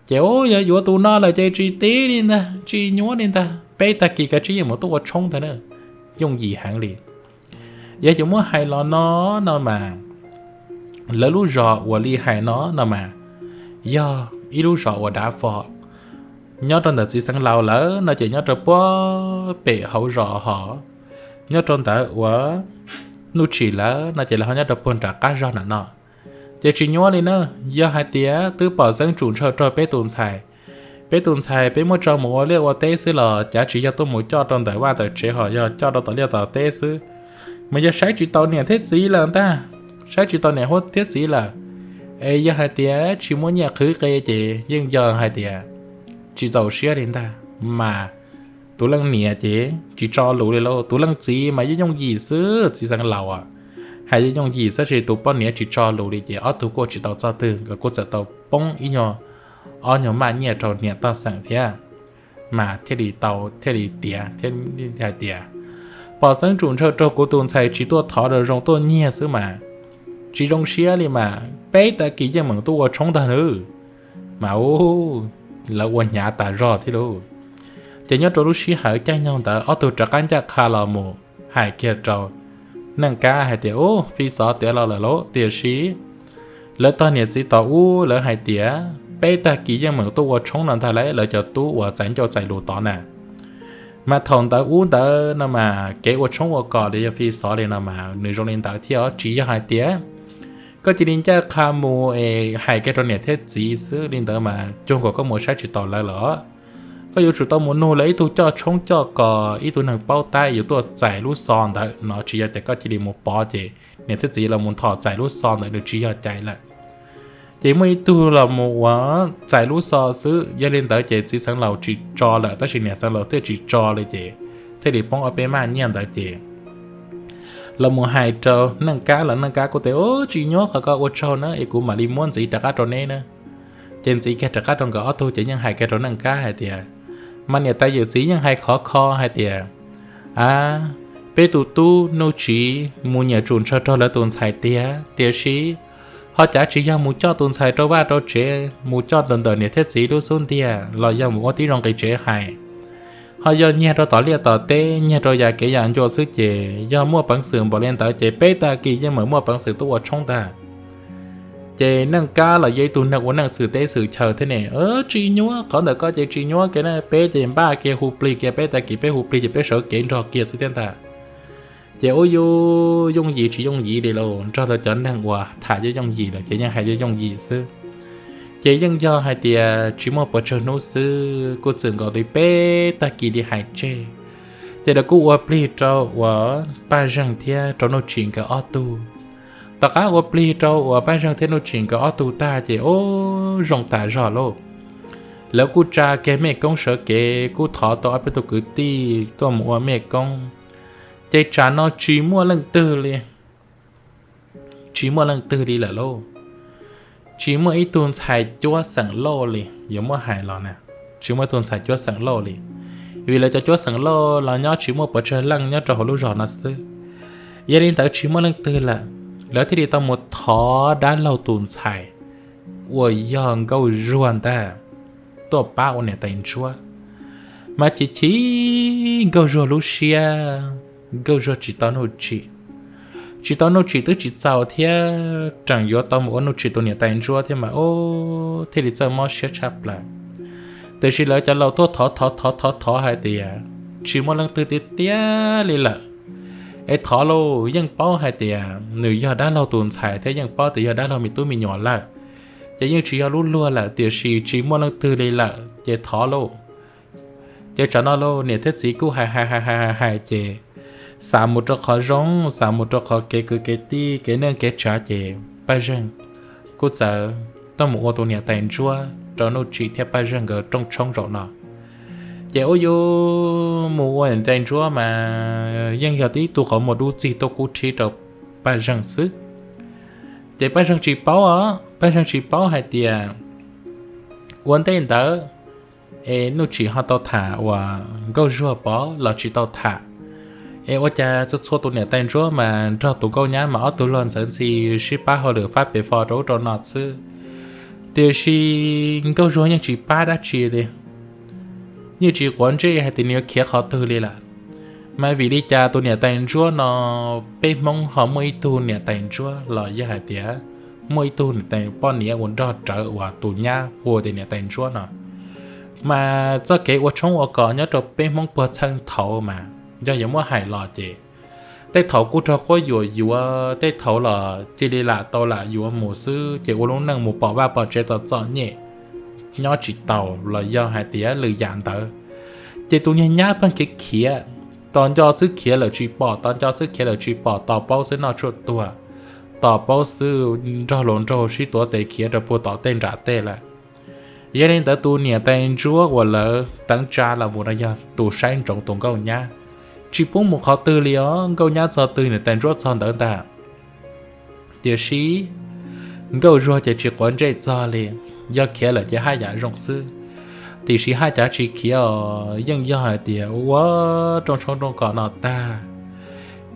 Ces, o, yog yuav tus no lawm ces tsis tib li ntag, tsis nyuab li ntag, peb tag kis kav tsij yeej mus tuaj ua tshoob ntag na. Yooj yim heev li. Yog yuav muab hais los no, no mas, lawv lub zos uas li hais no no mas yog ib lub zos uas dav fo. Nyob rau ntawm txiv xeev laus lawm no ces nyob rau puag pem hauv zos hos, nyob rau ntawm uas Nuj Tsim lawm no ces lawv ho nyob rau puag nram qab zog nram no. Ces tsis nyuab li na, yog hais tias twb pom xeeb tsuam ntshaw raug peb tus ntxhais, peb tus ntxhais peb muab tso mus ua liaj ua teb xwb los cav tsis yog tuaj mus coj rau ntawm vaj ntawm tsev ho yog coj rau tom liaj tom teb xwb, mas yog saib tsis taus niam thiab txiv lawm ntag, saib tsis taus niam huab thiab txiv lawm. Es yog hais tias tsis muaj nyiaj qhwv qe ces yeej yog hais tias tsis txaus siab li ntag, mas tus leej niam ces tsis tso lus li lauj, tus leej txiv mas yooj yooj yim xwb, txiv xeev laus hais yooj yooj yim xwb, tab sis tus poj niam tsis tso lus li ces ob tug kuj tsis tau txog twg nkawd kuj txawm tau poob ib nyuag, ob nyuag maj nyiaj rau niam toj xeem thiab, mas thiaj li tau, thiaj li tiav thiab hais tias, pom xeeb tsuam ntshaw raug kuv tus ntxhais tsis tuaj thov rau zoo tuaj nyiag xwb mas, tsis zoo siab li mas peb tag kis yeej meem tuaj ua tshoob ntag nawb. Mas u, lawv ua hnyav tas zog thiab lauj. Ces nyob rau lub sij hawm caij nyoog ntawd ob tug rov qab ncaj qha los mus hais kiag rau Neej Kab hais tias, u, fi xov tiav los lawm lauj, tiam sis lawv tog niam txiv tom ub lawv hais tias peb tag kis yeej meem tuaj ua tshoob no ntag lauj, lawv cov tub uas txais ncauj txais lus tod na. Mas thaum ntawd ub ntawd no mas kev ua tshoob ua kos li yog fi xov li no mas nws zoo li ntawd thiab, tsis yog hais tias koj cia li ncaj qha mus es hais kiag rau niam thiab txiv xwb li ntawd mas cuag nkaus koj mus saib tsis taus lawv los. Koj yuav tsum tau mus nug lawv ib tug coj tshoob coj kos, ib tug neeg paub tab yuav tuaj txais lub xov ntawd no, tsis yog tias koj cia li mus pov ces niam thiab txiv los mus nthos txais lub xov ntawd, nws tsis yog cai lawm. Ces muaj ib tug los mus uas txais lub xov xwb, yog li ntawd ces txiv xeev laus tsis tso lawm tab sis niam xeev laus thiaj tsis tso li ces thiaj li poob ob peb maj nyiaj ntawd ces los mus hais rau Neej Kab los Neej Kab kuj tias, u, tsis nyuab, qhov ko ua tsaug na es kuv mam li muab ntxiv rov qab rau neb na. Ces ntxiv kiag rov qab rau nkawd ob tug ces yeej hais kiag rau Neej Kab hais tias, mas niam tais yawm txiv yeej hais khov kho hais tias, a, peb tus tub Nuj Tsiv mus nyiam tsuam ntshaw raug lawv tus ntxhais tiag, tiam sis ho cav tsis yog mus coj tus ntxhais rau vaj rau tsev, mus coj ntawm ntawm niam thiab txiv lub xub ntiag los yog mus ua tib zoo nqis tsev hais, ho yog nyiag rau tom liaj tom teb, nyiag rau yam kev yam ncua xwb ces yog muaj peev xwm npaum li ntawd ces peb tag kis yeej meem muaj peev xwm tuaj ua tshoob ntag. Ces Neej Kab los yog ib tug neeg ua neej xwm teb xwm chaw thiab ne, tsis nyuab, qhov ntawm ko ces tsis nyuab kiag na, peb ces npaj kiag hu plig kiag, peb tag kis peb hu plig ces peb sawv kev nrog kiag xwb thiab ntag. Ces ua yooj yim tsis yooj yim li lauj, nrog rau cov neeg uas tham yooj yooj yim lawm ces yeej hais yooj yooj yim xwb. Ces yeej yog hais tias tsis muaj pov tsawg hnub xwb kuj txwm nkaus li peb tag kis li hais tseg. Ces lawv kuj ua plig rau uas Paj Zeeg thiab rau Nuj Tsim nkawd ob tug. Tom qab ua plig rau uas Paj Zeeg thiab Nuj Tsim nkawd ob tug tag ces, o, zoo tas zog lauj. Lawv kuj tsa kiag mej koob sawv kev, kuj thov tau ob peb tug kwv tij tuaj mus ua mej koob. Ces tsam no tsis muaj leej twg li, tsis muaj leej twg li lawm lauj. Tsis muaj ib tug ntxhais cuab xeem Lauj li, yuav muab hais los na, tsis muaj ib tug ntxhais cuab xeem Lauj li. Vim lawv cov cuab xeem Lauj los nyob tsis muaj pov tseg leej nyob rau hauv lub zos no xwb. Yog li ntawd tsis muaj leej twg lawm, lawv thiaj li tau mus thov dab laug tus ntxhais uas yog Nkauj Zuag ntag tuaj pab ua niam tais ntsuab. Mas chim chim Nkauj Zuag lub siab, Nkauj Zuag tsis tau nuj tsim, tsis tau nuj tsim twb tsis txaus thiab, tseem yuav tau mus ua nuj tsim tus niam tais ntsuab thiab mas ub, thiaj li txawj mob siab tshaj plaws. Tiam sis lawv cov laus tuaj thov thov thov thov thov hais tias tsis muaj leej twg tiag tiag li lawm. Es thov lauj, yeej paub hais tias nws yog dab laug tus ntxhais thiab yeej paub tias yog dab laug me tub me nyuam lawm, ces yeej tsis yog lub luag lawm, tiam sis tsis muaj leej twg li lawm ces thov lauj. Ces tsam no lauj, niam thiab txiv kuj hais hais hais hais hais ces xav mus rau qhov zoo, xav mus rau qhov kev kwv kev tij, kev neej kev tsav, ces Paj Zeeg kuj txawm tuaj mus ua tus niam tais ntsuab rau Nuj Tsim thiab Paj Zeeg nkawd rooj tshoob zaum no. Ces ua yuav mus ua niam tais ntsuab mas yeej yog tib tug qhov muag dub txig tuaj kub rhib rau Paj Zeeg xwb. Ces Paj Zeeg tsis paub os, Paj Zeeg tsis paub hais tias ua ntej ntawd es Nuj Tsim ho tau tham uas Nkauj Zuag pov los tsis tau tham. Es ua cas txhua txhua tus niam tais ntsuab mas nrog tus nkauj nyab mas ob tug luag ntxawv ntxhi sib pab hauj lwm fab pem fo rau ub rau no xwb, tiam sis Nkauj Zuag yeej tsis pab dab tsi li, yeej tsis quav ntsej hais tias nws yuav khiav qhov twg li lawm. Mas vim li cas tus niam tais ntsuab no, peb Hmoob ho muaj ib tug niam tais ntsuab los yog hais tias muaj ib tug niam tais poj niam uas nrog rawv uas tus nyab hu tias niam tais ntsuab no? Mas txoj kev ua tshoob ua kos nyob rau peb Hmoob puag txheej thaud mas yog yuav muab hais los ces tej thaud kuj raug quab yuam yuav, tej thaud los cia li lam tau lam yuav mus xwb, ces ua lub neej mus pom vaj pom tsev txom txom nyem, nyob tsis taus los yog hais tias lwm yam ntawd. Ces tus niag nyab pheej khiav khiav, tos nco xwb khiav lawm tsis pom, tos nco xwb khiav lawm tsis pom, tos paub xwb noj tshuaj tuag, tos paub xwb nrog luag nraug sib tuav tes khiav rau puag tom tej nram tej lawm. Yog li ntawd tus niam tais ntsuab uas lawv teev tsa los mus no yog tus saib ntsoov tus nkauj nyab, tsis pub mus qhov twg li os, nkauj nyab txog twg niam tais ntsuab txog ntawd ntag. Tiam sis Nkauj Zuag ces tsis quav ntsej txog li, yog khiav lawm ces haj yam zoo xwb, tiam sis haj cav tsis khiav os, yeej yog hais tias ua rooj tshoob rooj kos no tag,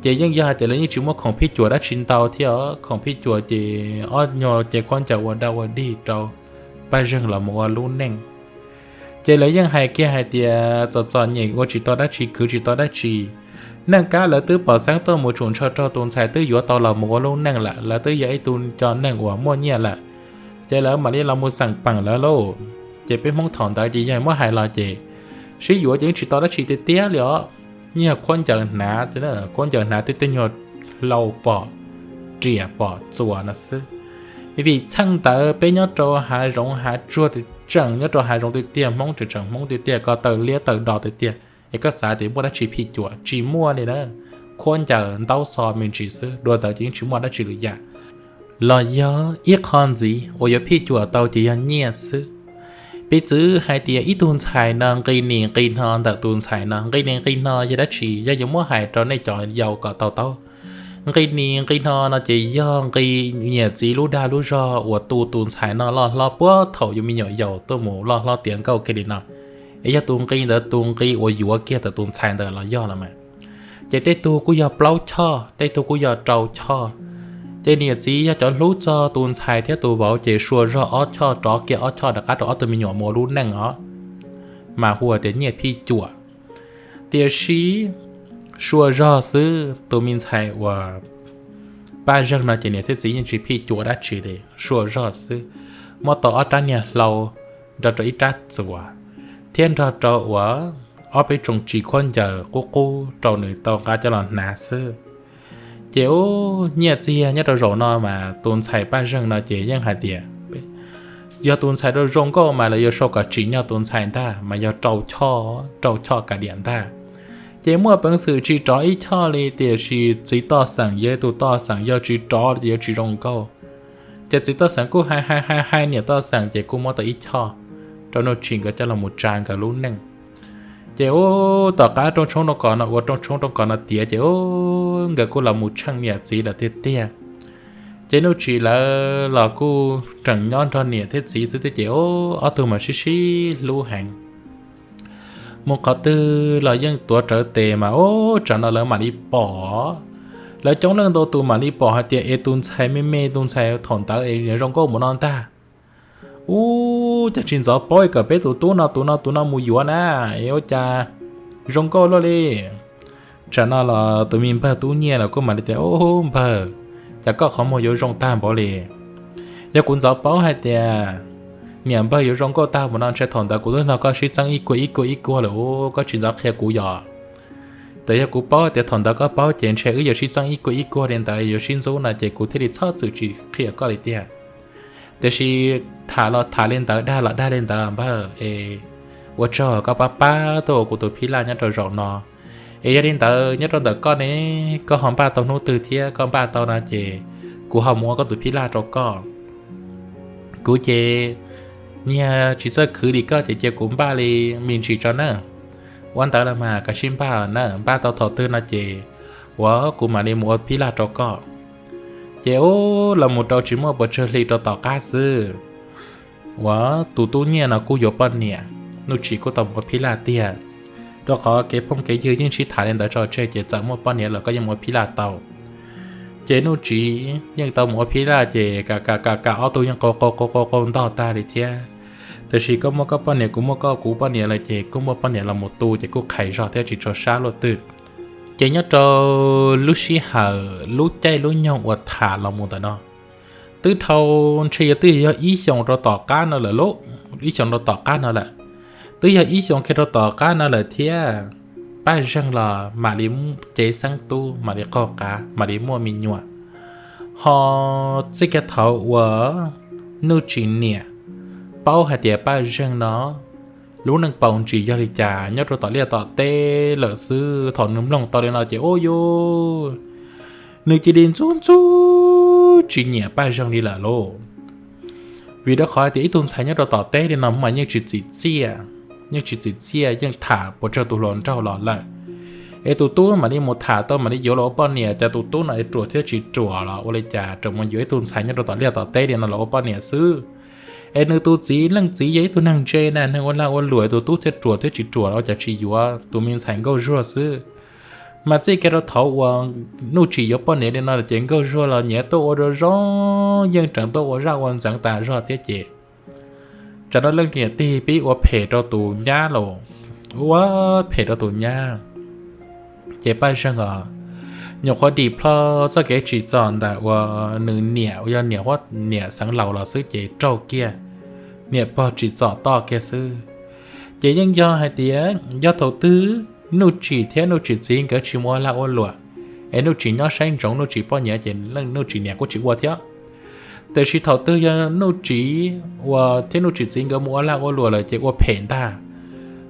ces yeej yog hais tias lawv yeej tsis muaj khoom phij cuam dab tsi ntau thiab os, khoom phij cuam ces ob nyuag cev khaub ncaws ua daj ua dig rau Paj Zeeg los mus ua lub neej. Ces lawv yeej hais kiag hais tias txom txom nyem ua tsis tau dab tsi khwv tsis tau dab tsi. Neej kab lawv twb pom xeeb tuaj mus tshum ntshaw raug tus ntxhais twb yuav tau los mus ua lub neej lawm, lawv twb yog ib tug cov neeg uas muaj nyiaj lawm, ces lawv mam li los mus xeem peem lawv lauj. Ces peb Hmoob thaum ntawd ces yog muab hais los ces sib yuav ces yeej tsis tau dab tsi tiag tiag li os. Yeej yog khaub ncaws hnav, khaub ncaws hnav tej tej nyuag hlau pom, riam pom txuas no xwb. Vim txheej ntawd peb nyob rau hav zoov hav tsuag, tseem nyob rau hav zoov tiag tiag, Hmoob tseem tseem Hmoob tiag tiag, ko taw liab taw do tiag tiag, es koj xav tias muaj dab tsi phij cuam, tsis muaj li na. Khaub ncaws ntaub xo me ntsis xwb, dua ntawd ces yeej tsis muaj dab tsi lwm yam. Los yog ib qho ntxiv uas yuav phij cuam tau ces yog nyiaj xwb. Piv txwv hais tias ib tug ntxhais no nqi nis nqi no ntawm tus ntxhais no, nqi nis nqi no yog dab tsi? Yog yuav muab hais rau nej cov yau kom tau taub, nqi nis nqi no no ces yog nqi niam txiv lub dag lub zog uas tu tus ntxhais no loj hlob puag thaum yus me nyuam yaus tuaj mus loj hlob tiav nkauj kiag li no. Es yog tus nqi ntawd tus nqi uas yuav kiag ntawm tus ntxhais ntawd los yog los mas. Ces tej tug kuj yog plaub choj, tej tug kuj yog rau choj. Ces niam txiv yog cov hlub txog tus ntxhais thiab tus vauv ces sua zog ob choj, rov kiag ob choj rov qab rau ob tug me nyuam mus ua lub neej os, mas hu tias nyiaj phij cuam. Tiam sis sua zog xwb, tus me ntxhais uas Paj Zeeg no ces niam thiab txiv yeej tsis phij cuam dab tsi li, sua zog xwb. Muab tau ob rab niag hlau nrog rau ib rab txuas, thiab nrog rau uas ob peb tsoos tsis khaub ncaws qub qub rau nws tau nqa coj los hnav xwb. Ces ub, nyiaj txiag nyob rau zaum no mas tus ntxhais Paj Zeeg no ces yeej hais tias yog tus ntxhais rau zoo nkauj mas lawv yuav sau kom tsim nyog tus ntxhais ntag, mas yog rau choj, rau choj kav diam ntag. Ces muaj peev xwm tsis rov ib choj li, tiam sis txiv toj xeem yog tus toj xeem, yog tsis rov ces yuav tsis zoo nkauj. Ces txiv toj xeem kuj hais hais hais hais niam toj xeem ces kuj muab tau ib choj rau Nuj Tsim nkawd coj los mus tsa nkawd lub neej. Ces ub, tom qab rooj tshoob rooj kos no ua rooj tshoob rooj kos no tiav ces ub, nkawd kuj los mus tsheej niam txiv lawm tiag tiag. Ces Nuj Tsim lawv los kuj tseem nyob nrog niam thiab txiv xwb thiab ces ub, ob tug mas sib sib hlub heev. Mus qhov twg los yeej tuav rawv tes mas ub, tsam no lawv mam li pom. Lawv coob leej ntau tus mam li pom hais tias es tus ntxhais me me, tus ntxhais thaum ntawd es zoo nkauj mus no ntag. Ub, cas tsis ntxov paub kom peb tus tub no tus no tus no mus yuav na, es ua cas zoo nkauj luaj li. Tsam no los tus me npawg Tub Nyiaj los kuj mam li tias, Ub npawg, cas koj qhov muag yuav zoo tag npaum li. Yog kuv ntxov paub hais tias niam npawg yuav zoo nkauj tag npaum no ntshe thaum ntawd kuv twb nrog koj sib txeeb ib kuag ib kuag ib kuag lawm, koj tsis ntxov qhia kuv yom. Txawm yog kuv paub tias thaum ntawd koj paub ces ntshe wb yuav sib txeeb ib kuag ib kuag li ntawd, yuav sib ntxub no ces kuv thiaj li txhob txwm tsis qhia koj li tiag. Tiam sis tham los tham li ntawd, dag los dag li ntawd npawg es, ua tsaug koj pab pab tuaj ua kuv tus phij laj nyob rau zaum no. Es yog li ntawd nyob rau ntawm koj ne, koj ho npaj tau hnub twg thiab koj npaj tau no ces kuv ho mus ua koj tus phij laj rau koj. Kuv ces niag tsis txawj khwv li koj ces cia kuv npaj li me ntsis tso na. Ua ntawd los mas kav tsij npaj na, npaj tau thaum twg no ces uas kuv mam li mus ua phij laj rau koj. Ces ub, los mus rau tsis muaj pes tsawg hli rau tom qab xwb, uas tus Tub Nyiaj no kuj yuav poj niam, Nuj Tsim kuj tau mus ua phij laj tiag. Rau qhov kev phooj kev ywg yeej sib tham li ntawd tso tseg ces txawm muaj poj niam los koj yeej mus ua phij laj tau. Ces Nuj Tsim yeej tau mus ua phij laj ces ka ka ka ka ob tug yeej qau qau qau qau ntog tag li thiab. Tiam sis koj muaj koj poj niam, kuv muaj koj kuv poj niam lawm ces kuj muaj poj niam los mus tu ces kuj qhais zog thiab tsis tso sab luaj twg. Ces nyob rau lub sij hawm lub caij lub nyoog uas tham los mus ntawm no twb dhau, ntshe yog twb yog ib xyoos rau tom qab no lawm lauj, ib xyoos rau tom qab no lawm, twb yog ib xyoos kiag rau tom qab no lawm thiab, Paj Zeeg los mam li cev xeeb tub, mam li qaug qav, mam li muaj me nyuam. Ho txij kiag thaum uas Nuj Tsim niam paub hais tias Paj Zeeg no lub neej paus ntsis yog li cas nyob rau tom liaj tom teb lawm xwb, thaum nws mloog tau li no ces ub yuj, nws cia li ntxub ntxub tsis nyiam Paj Zeeg li lawm lauj. Vim rau qhov hais tias ib tug ntxhais nyob rau tom teb li no mas yeej tsis txim txiaj, yeej tsis txim txiaj, yeej tham puas tsawg tus hluas nraug los lawm. Es tus tub mam li mus tham tau mam li yuav los ua poj niam, cas tus tub no es ruam thiab tsis ruam los ua li cas raug mus yuav ib tug ntxhais nyob rau tom liaj tom teb li no los ua poj niam xwb. Es nws tus txiv leej txiv yog ib tug neeg ntse na, neeg ua lag ua luam, tus tub thiaj ruam thiab tsis ruam los ua cas tsis yuav tus me ntxhais nkauj zuag xwb. Mas txij kiag rau thaum uas Nuj Tsim yuav poj niam li no ces nkauj zuag los nyias tuaj ua zoo zoo, yeej tseem tuaj ua zaj ua ntxeev tas zog thiab ces tsam no leej niam tij pib ua phem rau tus nyab los, ua phem rau tus nyab. Ces Paj Zeeg os, nyuam qhuav dim plho txoj kev tsim txom ntawm uas nws niam uas yog niam huab niam xeev laus los xwb ces raug kiag, niam pog tsim txom toj kiag xwb. Ces yeej yog hais tias yog thaum twg Nuj Tsim thiab Nuj Tsim txiv nkawd tsis mus ua lag ua luam, es Nuj Tsim nyob saib ntsoov Nuj Tsim poj niam ces Nuj Tsim niam kuj tsis ua thiab. Tiam sis thaum twg yog Nuj Tsim uas thiab Nuj Tsim txiv nkawd mus ua lag ua luam lawm ces ua phem ntag.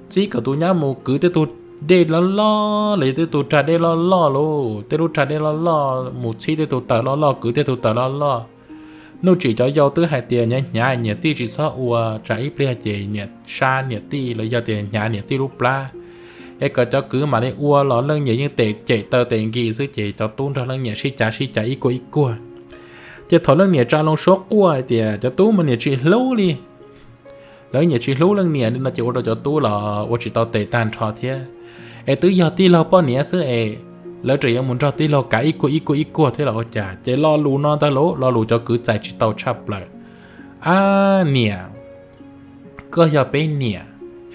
Txib kom tus nyab mus kwv tej tug dej loj loj los yog tej tug rag dej loj loj lauj, tej lub rag dej loj loj mus txhib tej tug taws loj loj, kwv tej tug taws loj loj. Nuj Tsim cov yau twb hais tias hnyav hnyav niam tij tsis txhob ua, tsam ib pliag ces niam sab niam tij los yog tias hnyav niam tij lub plab. Es kom cov kwv mam li ua los leej niam yeej tes cem taw tes nkis xwb ces cov tub nrog leej niam sib cav sib cav ib kuag ib kuag. Ces thaum leej niam tsa loo suab quaj hais tias cov tub mas niam tsis hlub li, lawv niam tsis hlub leej niam li no ces ua rau cov tub los ua tsis tau tes tag nrho thiab. Es twb yog tij laug poj niam xwb es lawv tseem yuav mus nrog tij laug kav ib kuag ib kuag ib kuag thiab los ua cas. Ces lo lus no ntag lauj, lo lus cov kwv txais tsis tau tshaj plaws. Ab niam, koj yog peb niam,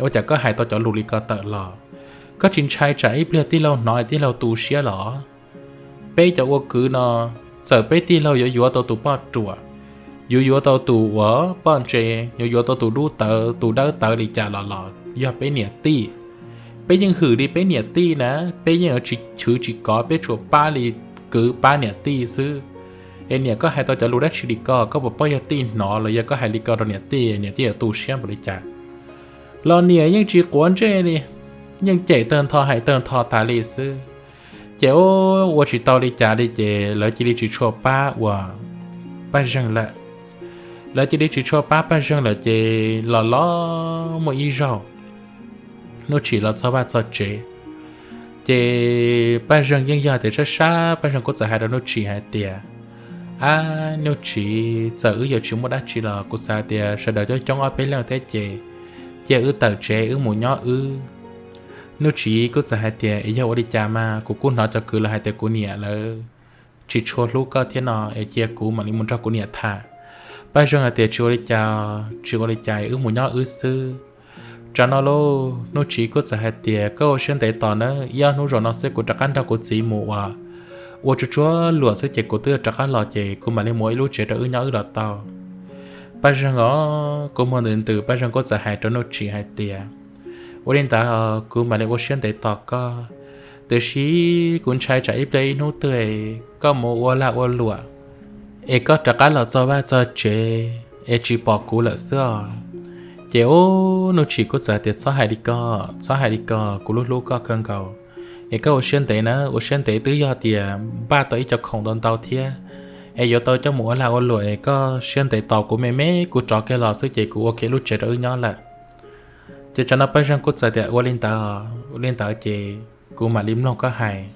ua cas koj hais tau cov lus li ko tawm los? Koj tsis ntshai tsam ib pliag tij laug hnov tij laug tu siab los? Peb cov ua kwv no, txawm peb tij laug yuav yuav tau tus poj ruam, yuav yuav tau tus uas poj ntse, yuav yuav tau tus dub tawv tus dawb tawv li cas los los yog peb niam tij. Peb yeej hwm li peb niam tij na, peb yeej yuav tsis chwv tsis kov, peb tsuas pab li kwv pab niam tij xwb. Es niam, koj hais tau cov lus dab tsi li ko? Koj puas paub yog tij hnov los yog koj hais li ko rau niam tij, niam tij yuav tu siab npaum li cas? Los niam yeej tsis quav ntsej li, yeej cem tawg ntho hais tawg ntho tas li xwb. Ces ua tsis tau li cas li ces lawv cia li tsis tshua pab uas Paj Zeeg lawm. Lawv cia li tsis tshua pab Paj Zeeg lawm ces los los muaj ib zaug Nuj Tsim los txog vaj txog tsev, ces Paj Zeeg yeej yog tias sab sab, Paj Zeeg kuj txawm hais rau Nuj Tsim hais tias, Ab Nuj Tsim, txawm wb yuav tsis muaj dab tsi los kuv xav tias sawv daws coob coob ob peb leeg thiab ces cia wb tawm tsev wb mus nyob wb. Nuj Tsim kuj txawm hais tias, Es yog ua li cas mas, kuv kuj hnov cov kwv lawv hais tias kuv niam lawv tsis tshua hlub koj thiab no, es cia kuv mam li mus nrog kuv niam tham. Paj Zeeg hais tias, Tsis ua li cas, tsis ua li cas, wb mus nyob wb xwb. Tsam no lauj, Nuj Tsim kuj txawm hais tias, Koj ua siab ntev tos nawb, ib ob hnub zaum no xwb kuv rov qab nrog kuv txiv mus ua, ua tsuag tsuag luam xwb ces kuv twb rov qab los ces kuv mam li mus ua ib lub tsev rau wb nyob wb los tau. Paj Zeeg os, kua muag ntws ntws, Paj Zeeg kuj txawm hais rau Nuj Tsim hais tias, Ua li ntawd kuv mam li ua siab ntev tos koj, tiam sis kuv ntshai tsam ib pliag ib hnub twg koj mus ua lag ua luam es koj rov qab los txog vaj txog tsev es tsis pom kuv lawm xwb os. Ces ub, Nuj Tsim kuj txawm tias, Txhob hais li ko, txhob hais li ko, kuv hlub hlub koj kawg nkaus. Es koj ua siab ntev na, ua siab ntev, twb yog tias npaj tau ib co khoom ntau ntau thiab, es yuav tau coj mus ua lag ua luam, es koj siab ntev tos kuv me me, kuv rov kiag los xwb ces kuv ua kiag lub tsev rau wb nyob lawm. Ces tsam no Paj Zeeg kuj txawm tias, Ua li ntawd, ua li ntawd ces kuv mam li mloog koj hais.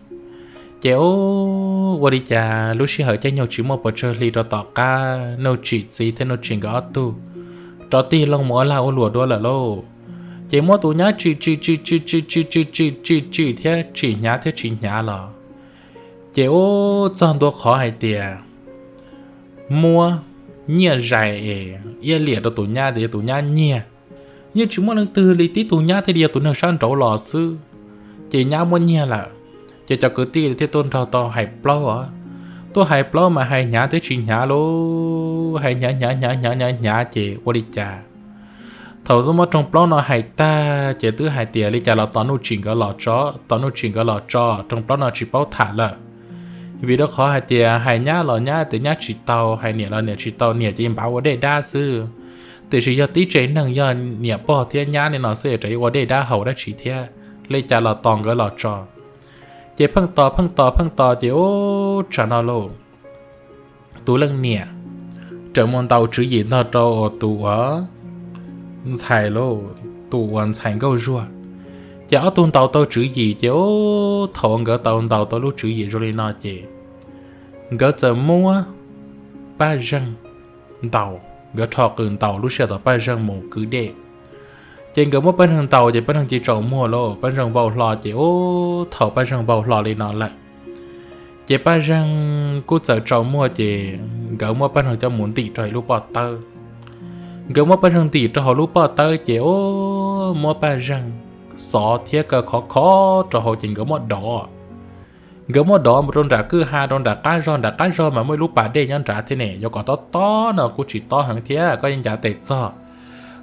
Ces ub, ua li cas lub sij hawm caij nyoog tsis muaj pes tsawg hli rau tom qab Nuj Tsim txiv thiab Nuj Tsim nkawd ob tug rov tig loo mus ua lag ua luam dua lawm lauj. Ces muab tus nyab tsim tsim tsim tsim tsim tsim tsim tsim tsim tsim thiab tsim hnyav thiab tsis hnyav los, ces ub, txog ntua qhov hais tias muab nyiaj zais es iab liam rau tus nyab tias yog tus nyab nyiag. Yeej tsis muaj leej twg li, tib tug nyab thiaj li yog tus neeg sab nraud los xwb, ces nyab muab nyiag lawm. Ces cov kwv tij thiaj tuaj nrog tau hais plaub os, tuaj hais plaub mas hais hnyav thiab tsis hnyav lauj, hais hnyav hnyav hnyav hnyav hnyav hnyav ces ua li cas thaum twb muab rooj plaub no hais tag ces twb hais tias li cas los tos Nuj Tsim nkawd los tso, tos Nuj Tsim nkawd los tso, rooj plaub no tsis paub tham lawm. Vim rau qhov hais tias hais nyab los nyab tias nyab tsis tau, hais niam los niam tsis tau, niam ces npav ua dej dab xwb. Tiam sis yog tib tsev neeg yog niam pog thiab nyab li no xwb es rov ua dej dab haus dab tsi thiab, li cas los tos nkawd los tso. Ces pheej tos pheej tos pheej tos ces ub, tsam no lauj, tus leej niam raws mus ntaus tswv yim ntog rau tus uas ntxhais lauj, tus uas ntxhais nkauj zuag. Ces ob tug ntaus tau tswv yim ces ub, thaum nkawd tau ntaus tau lub tswv yim zoo li no ces nkawd txawm muab Paj Zeeg ntaus, nkawd rho qws ntaus lub sij hawm thaum Paj Zeeg mus kwv dej. Ces nkawd muab Paj Zeeg ntaus ces Paj Zeeg cia tsaus muag lauj, Paj Zeeg npau hlo ces ub, thaum Paj Zeeg npau hlo li no lawm ces Paj Zeeg kuj txawm tsaus muag ces nkawd muab Paj Zeeg coj mus ntim rau hauv lub poj tawb. Nkawd muab Paj Zeeg ntim rau hauv lub poj tawb ces ub, muab Paj Zeeg xov thiab kaw khov khov rau hauv ces nkawd muab dov. Nkawd muab dov mus rau nram kwj ha, rau nram qab zog, nram qab zog mas muaj ib lub pas dej nyob nrad thiab ne, yuav kom tob tob no kuj tsis tob heev thiab, koj yeej ncav tes txog.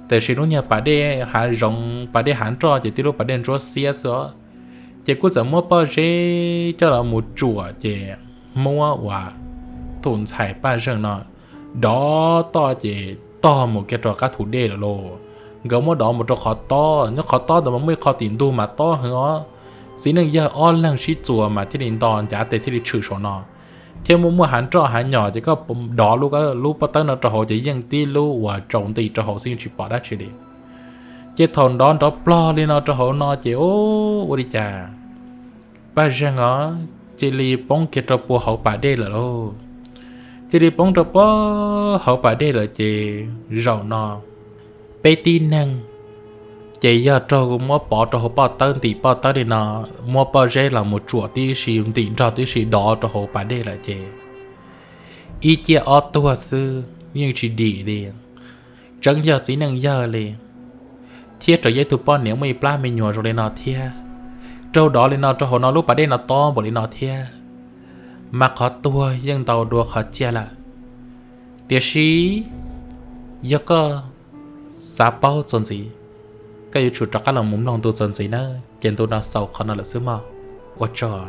Tiam sis lub niag pas dej hav zoov, pas dej hav nroj ces tib lub pas dej ntsuab xiab xwb os. Ces kuj txawm muab pob zeb coj los mus tsuam ces muab uas tus ntxhais Paj Zeeg no dov toj ces tog mus kiag rau qab thu dej lawm lauj. Nkawd muab dov mus rau qhov tob, nyob qhov tob ntawd mas muaj ib qho tim ntug mas tob heev os. Txiv neej yawg ob leeg sib txuas mas thiaj li nto ncav tes thiaj li tshwm saum no. Thiab muaj muaj hav nroj hav nyom ces koj dov lub poj tawb no rau hauv ces yeej tib lub uas tsaus nti rau hauv xwb, yeej tsis pom dab tsi li. Ces thaum dov nrov plog li no rau hauv no ces ub, ua li cas Paj Zeeg os cia li poob kiag rau puag hauv pas dej lawm lauj. Cia li poob rau puag hauv pas dej lawm ces zaum no peb tib neeg ces yog raug muab pov rau hauv poj tawb, ntim poj tawb li no, muab pob zeb los mus tsuam tib si, ntim nrog tib si dov rau hauv pas dej lawm ces ib ciaj ob tuag xwb yeej tsis dim li. Tseem yog txiv neej yawg li, thiab raws yeb tug poj niam muaj ib plab me nyuam zoo li no thiab, raug dov li no rau hauv no lub pas dej no tob npaum li no thiab, mas qhov tuag yeej ntau dua qhov ciaj lawm. Tiam sis yog koj xav paub txuas ntxiv, koj yuav tsum rov qab los mus mloog ntu txuas ntxiv nawb. Ces ntu no xaus qhov no lawm xwb mog. Ua tsaug.